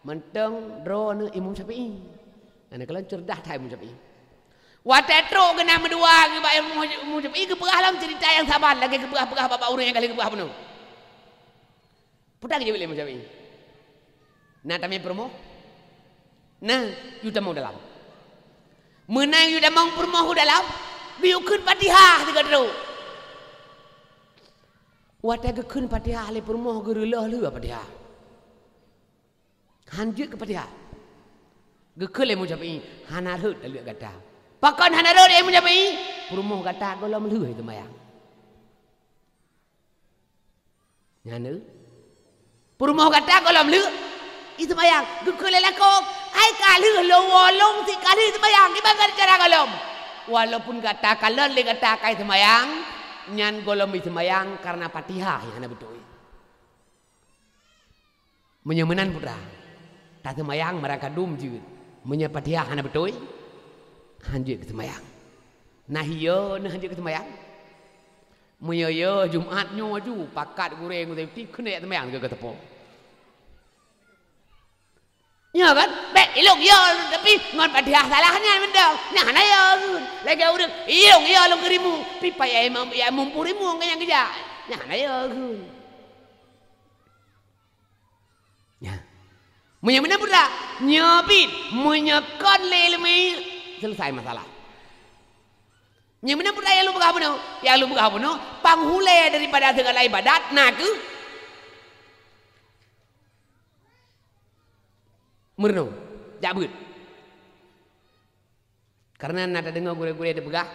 mantong droeneuh Imam Syafi'i. Hana kalon ceureudah that Imam Syafi'i. Watée trok geuh na meudua geuh bak Imam Syafi'i, geupeugah lom ceurita nyang saban lagée geupeugah-peugah bak, bak ureuëng nyang ka lheueh geupeugah bunoe. Peue tan geujaweueb lé Imam Syafi'i? Na tamé peurumoh? Na, yue tamong dalam. Meunan yue tamong peurumoh u dalam, geuyue kheun Fatihah sigoe trok. Watée geukheun Fatihah lé peurumoh, geureulôh lheueh Fatihah. Han jeuet keu Fatihah. Geukheun lé Imam Syafi'i, "Hana rhot taleuek gata." Pakon hana rhot, Imam Syafi'i? Peurumoh gata gohlom lheueh seumayang. Nyan, eh. Peurumoh gata gohlom lheueh i seumayang. Geukheun lé lakoe, "Ai ka lheueh lôn woe lôn sit ka lheueh i seumayang, kiban gata cara gohlom?" Walaupun gata kalon lé gata ka i seumayang, nyan gohlom i seumayang kareuna Fatihah nyang hana beutôi. Meunyoe meunan putra, taseumayang meurangkadum jeuet. Meunyoe Fatihah hana beutôi, han jeuet keu seumayang. Nah, iyo, nah, han jeuet keu seumayang. Meunyoe yo Jumat nyoe aju, pakat gurée ngon safety keuneuk jak seumayang sigoe teupeu. Nyoe kan? Bék ilong yo, tapi ngon Fatihah salah nyan mantong. Nyan hana yo kheun. Lagée ureuëng, ilong yo lôn keu rimueng, pi payah imum, ya mumpung rimueng ngon nyang geujak. Nyan hana yo kheun. Nyan. Meunyoe meunan putra, nyoe pih, meunyoe kon lé iéleumé, seuleusai masalah. Nyang meunan peue nyang lôn peugah bunoe? Nyang lôn peugah bunoe, panghulée daripada segala ibadat na kheueh meurunoe, jak beuet. Kareuna na tadeungoe gurée-gurée teupeugah,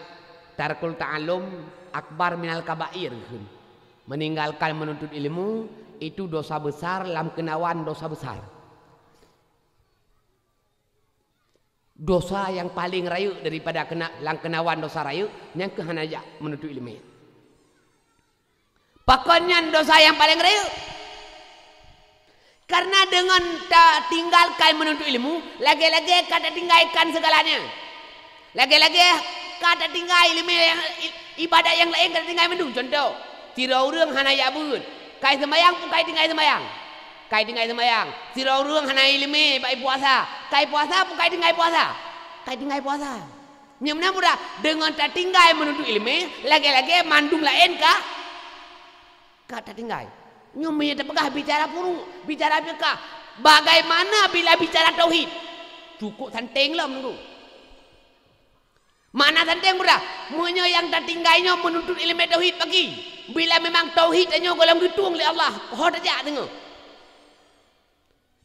"Tarkul ta'allum akbar minal kabair," kheun. Meninggalkan menuntut ilmu itu dosa besar lam keunawan dosa besar. Dosa nyang paleng rayeuk daripada keuna-, lam keunawan dosa rayeuk, nyan keuh hana jak meununtot iéleumé. Pakon nyan dosa nyang paleng rayeuk? Kareuna deungon tatinggalkan meununtot iéleumé, lagée-lagée ka tatinggalkan seugalanya. Lagée-lagée ka tatinggai iéleumé nyang, i-, ibadat nyang laén ka tatinggai mandum. Cuntoh, sidroe ureuëng hana jak beuet, ka i seumayang pun ka i tinggai seumayang. Ka i tinggai seumayang. Sidroe ureuëng hana iéleumé bak i puasa. Ka i puasa pun ka i tinggai puasa. Ka i tinggai puasa. Nyang meunan mudah, deungon tatinggai meununtot iéleumé, lagée-lagée mandum laén ka, ka tatinggai. Nyoe meunyoe tapeugah bicara puru-, bicara fiqah, bagaimana bila bicara tauhid? Cukup santeng lom, Teungku. Makna santeng mudah, meunyoe nyang tatinggai nyoe meununtot iéleumé tauhid bagi. Bila memang tauhid tanyoe gohlom geutueng lé Allah, ho tajak teungoh.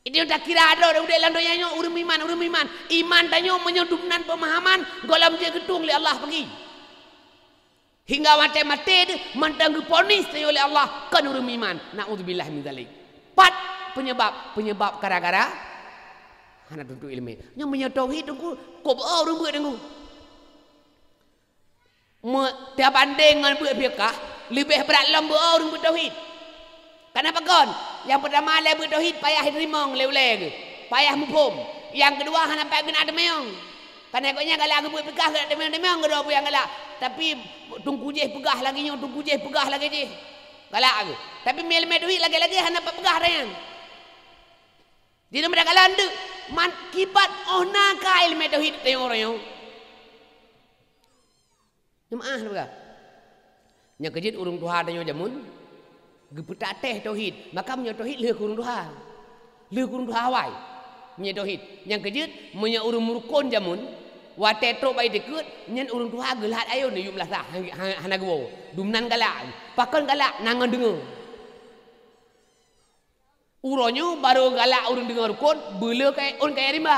Itu takira droe udeb lam donya nyoe ureuëng meuiman, ureuëng meuiman. Iman tanyoe meunyoe dumnan peumahaman, gohlom jeuet geutueng lé Allah bagi. Hingga watée maté deuh mantong geuponis tanyoe lé Allah kon ureuëng meuiman. Naudzubillah min zalik. Pat penyebab, penyebab gara-gara hana tuntot iéleumé. Nyoe meunyoe tauhid Teungku, kok beu ureuëng beuet Teungku. Meu-, tabandeng ngon beuet fiqah, leubeh brat lom beu ureuëng beuet tauhid. Kareuna pakon? Nyang peurtama lé beuet tauhid payah teurimong lé ulée geuh, payah muphom. Nyang keudua hana pat geunak teumanyong. Kareuna gobnyan galak geubeuet fiqah geunak teumanyong-teumanyong keudroe peue nyang galak. Tapi teungku jéh peugah lagée nyoe, teungku jéh peugah lagée jéh. Galak geuh. Tapi meu iéleumé tauhid lagée-lagée hana pat peugah atra nyan. Jadi meudakalon teuk, man kiban óh na ka iéleumé tauhid tanyoe uroe nyoe. Jeumaáh lôn peugah. Nyang keujeuet ureuëng tuha tanyoe jameun, geupeutak teh tauhid. Maka meunyoe tauhid lheueh keu ureuëng tuha. Lheueh keu ureuëng tuha awai. Meunyoe tauhid. Nyang keujeuet, meunyoe ureuëng meurukon jameun, watée trok bak ié tikeue, nyan ureuëng tuha geulhat ayôn yub meulasah, han-, han-, hana geuwoe. Dumnan galak. Pakon galak? Na ngon deungoe. Uroe nyoe barô galak ureuëng deungoe rukon, beuleu kayée ôn kayée rimba.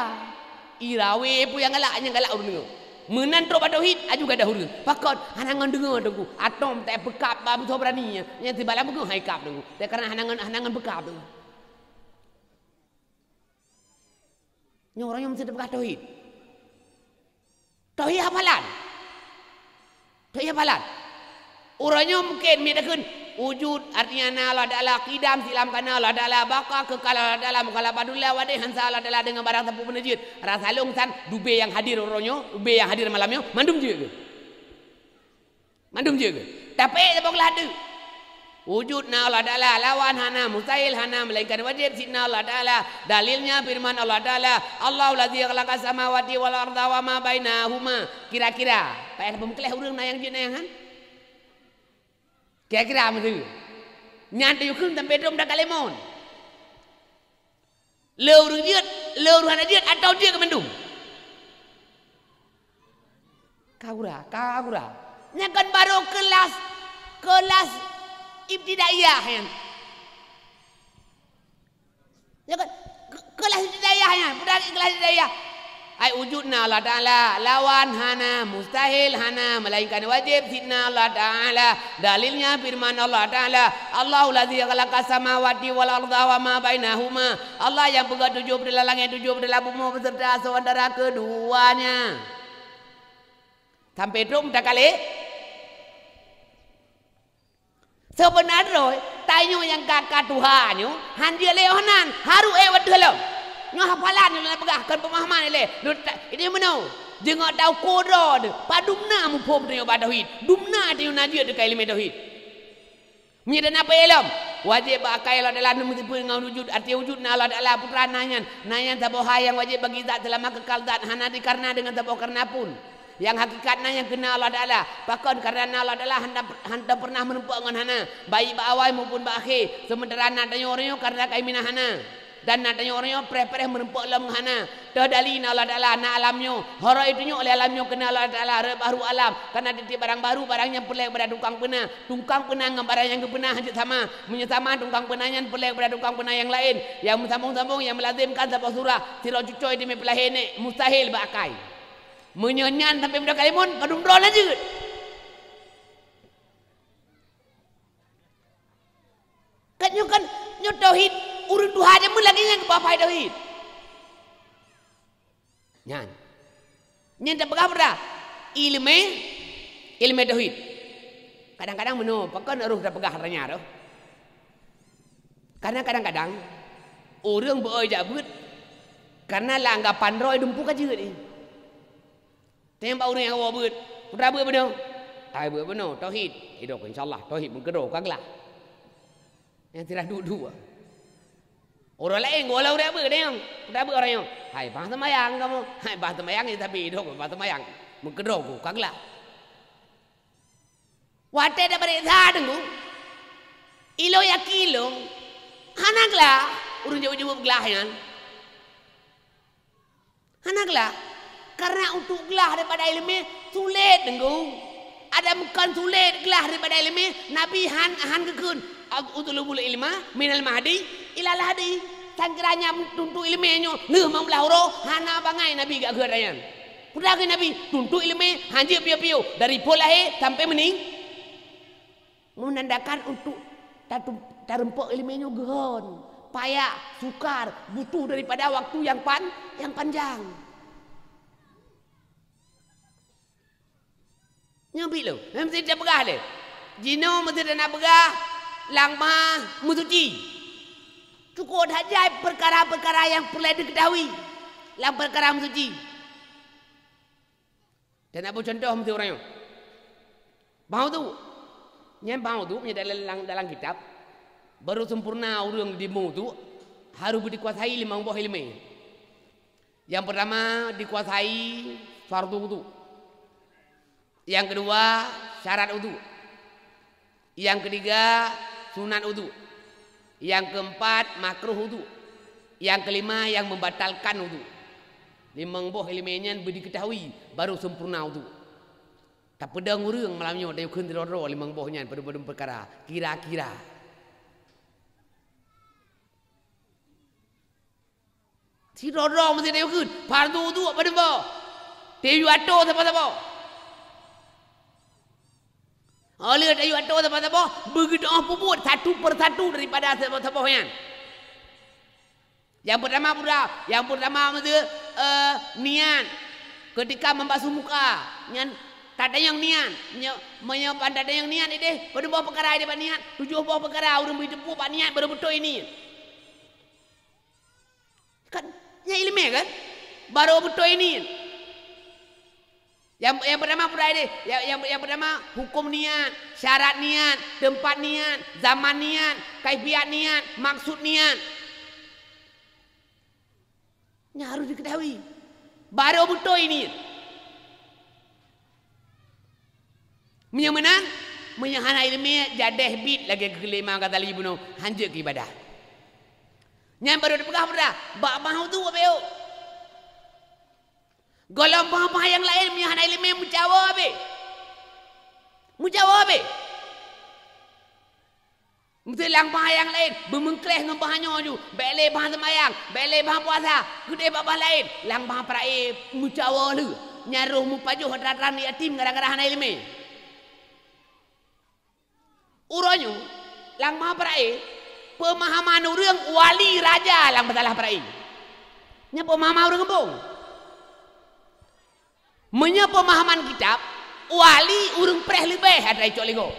Ié rawée peue nyang galak, nyang galak ureuëng deungoe. Meunan trok bak tauhid, aju gadôh ureuëng. Pakon? Hana ngon deungoe Teungku. Atom teupeukab bak beusoe beurani nyan. Nyan sibalah beugeuh hai kab Teungku. Tapi kareuna hana ngon, hana ngon peukab Teungku. Nyoe uroe nyoe meusti teupeugah tauhid. Tauhid hafalan. Tauhid hafalan. Uroe nyoe mungken miet takheun, wujud artinya na Allah Taala, qidam silam kana Allah Taala, baqa kekal Allah Taala, mukhalafah dunia wadeh hansa Allah Taala deungon barang sapeue pun jeuet. Rasa lôn san dubé nyang hadir uroe nyoe, dubé nyang hadir malam nyoe, mandum jeuet keu? Mandum jeuet keu? Tapi saboh glah deuek. Wujud na Allah Taala, lawan hana, mustahil hana, melainkan wajib sidna Allah Taala. Dalilnya firman Allah Taala, "Allahul ladzi khalaqas samawati wal arda wa ma bainahuma." Kira-kira, payah peumeukleh ureuëng na nyang jeuet na nyang han? Kira-kira meuteue. Nyan teuyue kheun sampai dum dakalemon. Le ureuëng jeuet, le ureuëng hana jeuet, atawa jeuet keu mandum? Ka gura, ka gura. Nyan kan barô keulas, keulas ibtidaiyah nyan. Nyan kan ke-, keulas ibtidaiyah nyan, budak keulas ibtidaiyah. Ai wujud na Allah Taala, lawan hana, mustahil hana, melainkan wajib sidna Allah Taala. Dalilnya firman Allah Taala, "Allahul ladzi khalaqas samawati wal arda wa ma bainahuma." Allah nyang peugah tujoh beuteula langét, tujoh beuteula bumoe beserta asoe antara keduanya. Sampai trok meutakali. Seubeuna droe, tanyoe nyang ka, ka tuha nyoe, han jeuet lé yoh nan, harôh ék watèe lom. Nyoe hafalan nyang lôn peugah, kon peumahaman ilée. Lôn ta-, ini meunoe, jingok tau kodroe, padum na muphom tanyoe bak tauhid, dum na tanyoe na jeuet teuka ileumèe tauhid. Meunyoe na peue lom, wajéb bak akai Allah Taala neumeuteupeu ngon wujud, até wujud na Allah Taala, peue teuma na nyan, na nyan saboh hai nyang wajéb bagi zat seulama keukal zat, hana dikareuna deungon saboh kareuna pun. Nyang hakikat na nyang keu na Allah Taala. Pakon? Kareuna na Allah Taala hana, hana pernah meureumpok ngon hana, baik bak awai maupun bak akhé. Seumeuntara na tanyoe uroe nyoe kareuna kaiminah hana. Dan na tanyoe uroe nyoe preh-preh meureumpok lom ngon hana. Toh dali na Allah Taala na alam nyoe. Horo itunyok lé alam nyoe keu na Allah Taala rot bahru alam. Kareuna tiep-tiep barang bahru, barang nyan peureulèe bak tukang peuna. Tukang peuna ngon barang nyang geupeuna hanjeuet sama. Meunyoe sama, tukang peuna nyan peureulèe bak tukang peuna nyang laén. Nyang meusambông-sambông, nyang meulazimkan saboh surah. Sidroe cucoe teumé peulahé nèk, mustahil bak akai. Meunyoe nyan sampai meudoh kalimun, padum droe na jeuet. Kan nyoe kan, nyoe tauhid, ureuëng tuha jameun lagèe nyan geupaham tauhid. Nyan. Nyan tapeugah peue? Ileumèe, ileumèe tauhid. Kadang-kadang meunoe, pakon harôh tapeugah raya roh. Karena kadang-kadang ureuëng beu-oi jak beuet karena lam anggapan droe dumpeue ka jeuet jih. Teunyang bak ureuëng nyang woe beuet, peue teuma beuet bunoe? Hai beuet bunoe, tauhid. Idok insya Allah, tauhid meukeudroe ka glah. Nyang sirah duek-duek. Ureuëng laén geuwoe lam ureuëng beuet nyang, peue teuma beuet ureuëng nyoe? Hai bah seumayang kamoe. Hai bah seumayang, tapi idok bah seumayang. Meukeudroe ka glah. Watèe tapareksa teungku, ilôn yakin lôn, hana glah ureuëng jaweueb-jaweueb glah nyan. Hana glah. Karena untuk glah daripada ileumèe sulet teungku. Ada bukan sulet glah daripada ileumèe, Nabi han, han geukheun, "Utlubul ilma minal mahdi ilal lahdi." Sangkira nyan tuntut ileumèe nyoe lheueh limong blaih uroe, hana bangai Nabi geukheun nyan. Peue geukheun Nabi, tuntut ileumèe hanjeuet piôh-piôh, dari phon lahé sampai meuning. Menandakan untuk tatu-, tareumpok ileumèe nyoe geuhon, payah, sukar, butuh daripada waktu yang pan-, yang panjang. Nyoe bit lôn, meusti tapeugah lé. Jinoe meusti na peugah lam meusuci. Cukup that jai peukara-peukara nyang peureulèe dikeutahui lam peukara meusuci. Dan na boh cuntoh meusti uroe nyoe. Bak wudhu. Nyan bak wudhu, meunyoe dalam, dalam kitab, baru sempurna ureuëng di meuwudhu, harôh beudikuasai limong boh ileumèe. Nyang peurtama dikuasai fardu wudhu. Nyang keudua syarat wudhu. Nyang keutiga sunat wudhu. Nyang keumpat makruh wudhu. Nyang keulima nyang meubatalkan wudhu. Limong boh ileumèe nyan beudikeutahui baru sempurna wudhu. Tapeudong ureuëng malam nyoe dayeuh kheun sidroe-droe limong boh nyan padum-padum peukara. Kira-kira. Sidroe-droe meusti tayue kheun, fardu wudhu padum boh. Tayue atô saboh-saboh. Óh lheueh tayue atô saboh-saboh, beugeudoh peubuet satu persatu daripada saboh-saboh nyan. Nyang peurtama peue? Nyang peurtama meusti, eh, niat. Keutika meubasuh muka, nyan tatanyong niat. Meunyoe, meunyoe ban tatanyong niat ideh, padum boh peukara ideh bak niat? Tujoh boh peukara ureuëng beuteupeue bak niat baru beutôi niet. Kan, nyan ileumèe kan? Baru beutôi niet. Nyang, nyang peurtama peue deh? Nyang, nyang, nyang peurtama huköm niet, syarat niet, teumpat niet, zaman niet, kaifiat niet, maksud niet. Nyan harôh dikeutahui. Baru beutôi niet. Meunyoe meunan, meunyoe hana ileumèe, jadeh bit lagèe keuleumah gata lagèe bunoe, hanjeuet keu ibadah. Nyan barô teupeugah peurah, bak bansa tu abéh. Gohlom bansa-bansa nyang laén meunyo hana iéleumé meucawa abéh. Meucawa abéh. Meusé lam bansa nyang laén beumeungkréh ngon bansa nyoe ju, bék lé bansa seumayang, bék lé bansa puasa, keudéh bak bansa laén, lam bansa Peuraé meucawa lheueh, nyan roh meupajoh atra-atra yatim gara-gara hana iéleumé. Uroe nyoe, lam bansa Peuraé, peumahaman ureuëng wali raja lam masalah Peuraé. Nyan peumahaman ureuëng gampông. Meunyoe peumahaman kitab, wali ureuëng preh leubeh atra icok lé gob.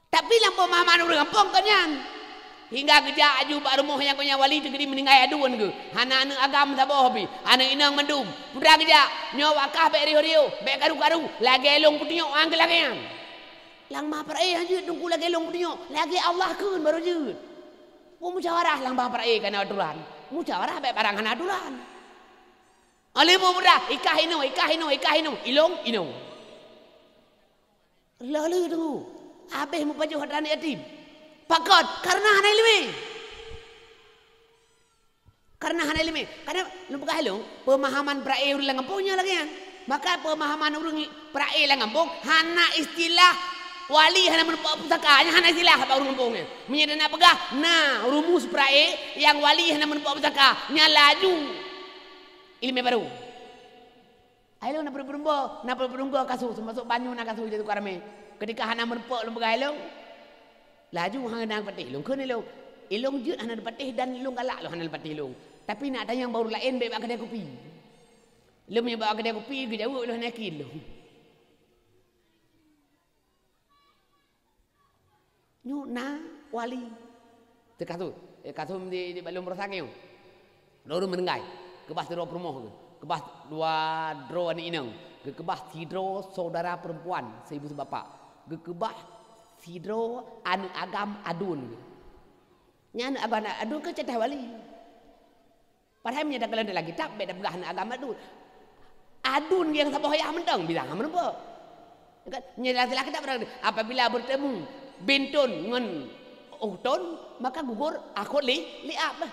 Tapi lam peumahaman ureuëng gampông kon nyan. Hingga geujak aju bak rumoh nyang kon nyan wali teukeudi meuninggai aduen geuh. Hana aneuëk agam saboh pih, aneuëk inong mandum. Peue geujak, nyoe wakah bék riôh-riôh, bék karu-karu, lagée lôn peutunyok nyang keu lagée nyan. Lam bansa Peuraé han jeuet teungku lagée lôn peutunyok, lagée Allah kheun barô jeuet. Peue musyawarah lam bansa Peuraé ka na aturan. Musyawarah bék barang hana aturan. Óh lheueh peue peugah, ikah inoe, ikah inoe, ikah inoe, ilong inoe. Lheueh-lheueh teungku, abéh meupajoh atra yatim. Pakon? Kareuna hana iéleumé. Kareuna hana iéleumé. Kareuna lôn peugah lôn, peumahaman Peuraé ureuëng lam gampông nyoe lagée nyan. Maka peumahaman ureuëng Peuraé lam gampông hana istilah wali hana meurumpok pusaka, nyan hana istilah bak ureuëng gampông nyan. Meunyoe na peugah, na rumus Peuraé nyang wali hana meurumpok pusaka, nyan laju iéleumé barô. Hai lôn na peurumpok, na peurumpok kasus, masôk banyu na kasus jadi tukang ramé. Ketika hana meurumpok lôn peugah hai lôn, laju hana patéh lôn kheun ilong. Ilong jeuet hana patéh dan ilong galak lôn hana patéh ilong. Tapi nak tanyong bak ureuëng laén bék bak keudée kupi. Lôn meunyoe bak keudée kupi geujaweueb lôn hana yakin lôn. Nyoe na wali. Teuka su, eh, ka su di, di balom rosak nyoe. Lôn meuninggai, keubah sidroe peurumoh geuh, keubah dua droe aneuëk inong, geukeubah sidroe saudara perempuan seibu sibapak, geukeubah sidroe aneuëk agam aduen geuh. Nyan aneuëk agam aduen keu ceudah wali. Padahai meunyoe takalon dalam kitab, bék tapeugah aneuëk agam aduen. Aduen nyang saboh yah mantong bilang hana meurumpok. Kan? Meunyoe dalam kitab, apabila bertemu binton ngon ukhton, maka gugur akhot li, li ab lah.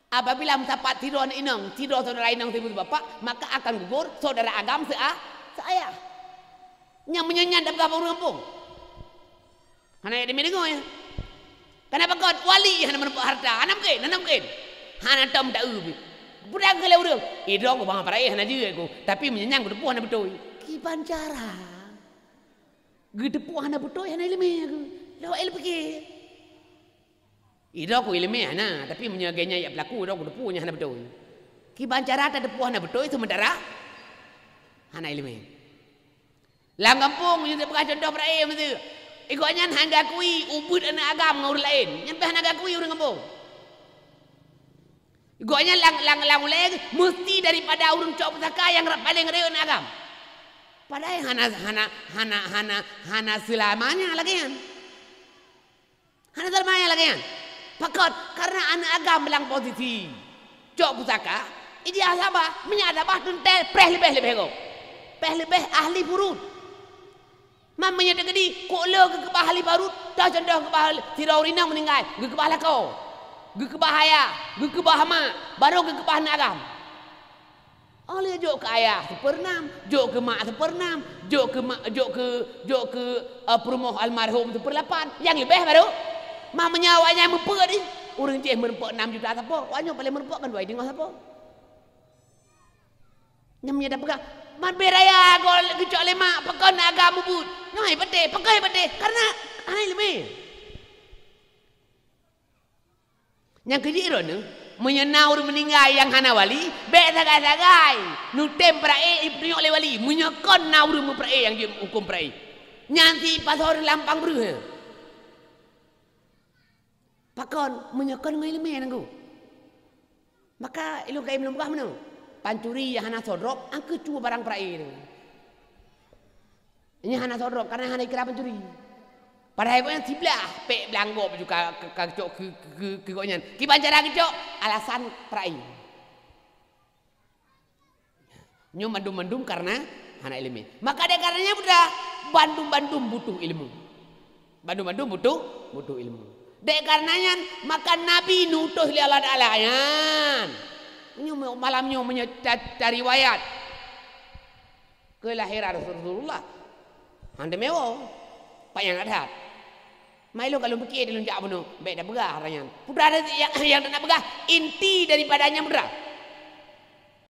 Apabila meusapat sidroe aneuëk inong, sidroe saudara inong seibu bapak, maka akan gugur saudara agam sea, seayah. Nyang meunyoe nyan tapeugah bak ureuëng gampông. Hana jak deungoe ya. Kenapa kon wali hana meurumpok harta? Hana mungkin, hana mungkin. Hana tom ta-eu pih. Peue geukheun lé ureuëng, "Idroe ku bangai Peuraé hana jeuet ku, tapi meunyoe nyan kuteupeu hana beutôi." Kiban cara? Geuteupeu hana beutôi hana iéleumé ku. Lawak ilée pike. Idroe ku iéleumé hana, tapi meunyoe geuhnyan jak peulaku, idroe kuteupeu nyan hana beutôi. Kiban cara tateupeu hana beutôi seumeuntara hana iéleumé. Lam gampông, nyoe tapeugah cuntoh Peuraé miseue. Gobnyan hana geukui ubit aneuëk agam ngon ureuëng laén. Nyan pih hana geukui ureuëng gampông. Gobnyan lam, lam, lam ulée meusti daripada ureuëng cok pusaka nyang rab paleng rayeuk aneuëk agam. Padahai hana, hana, hana, hana, hana seulamanya lagée nyan. Hana teuma nyang lagée nyan. Pakon? Kareuna aneuëk agam lam posisi cok pusaka, ijih saban, meunyoe saban teuntée preh leubeh-leubeh gob. Preh leubeh ahli furud. Man meunyoe teukeudi, kok le geukeubah ahli furud, toh contoh keubah sidroe ureuëng inong meuninggai, geukeubah lakoe, geukeubah ayah, geukeubah mak, barô geukeubah aneuëk agam. Oh lheueh jok keu ayah seupeurnam, jok keu mak seupeurnam, jok keu mak, jok keu, jok keu, eh, peurumoh almarhum seupeurlapan, nyang leubeh barô. Ma meunyoe awaknyan meupeuet jih, ureuëng jih meurumpok nam juta sapo, awaknyan paleng meurumpok kan dua teungoh sapo. Nyan meunyoe tapeugah, "Man beh raya goe geucok lé mak, pakon agam mubuet?" Nyoe hai patéh, pakon hai patéh? Kareuna hana iéleumé. Nyang keujih droeneuh, meunyoe na ureuëng meuninggai nyang hana wali, bék sagai-sagai neutem Peuraé ipeutunyok lé wali. Meunyoe kon na ureuëng meupeuraé nyang jeuet hukôm Peuraé, nyan si pasoe lampang breueh. Pakon? Meunyoe kon ngon iéleumé nanggu. Maka ilôn kayém lôn peugah meunoe, pancuri nyang hana sodrop, angkeu cue barang Peuraé nyoe. Nyan hana sodrop, kareuna hana ikra pancuri. Padahai gobnyan siblah pék blang gob ju ka, ka, ka geucok keu, keu, keu, keu gobnyan. Kiban cara geucok? Alasan Peuraé. Nyoe mandum-mandum kareuna hana iéleumé. Maka deh kareuna nyan buta, bandum-bandum butuh ilmu. Bandum-bandum butuh, butuh ilmu. Dek karena nyan, maka Nabi neuutus lé Allah Taala nyan. Nyoe malam nyoe meunyoe ta-, tariwayat keulahiran Rasulullah. Han teumé woe. Pat nyang that. Mai lôn ka lôn piké, lôn jak bunoe, bèk tapeugah hara nyan. Peue teuma nyang, nyang tapeugah, inti daripada nyang peue teuma.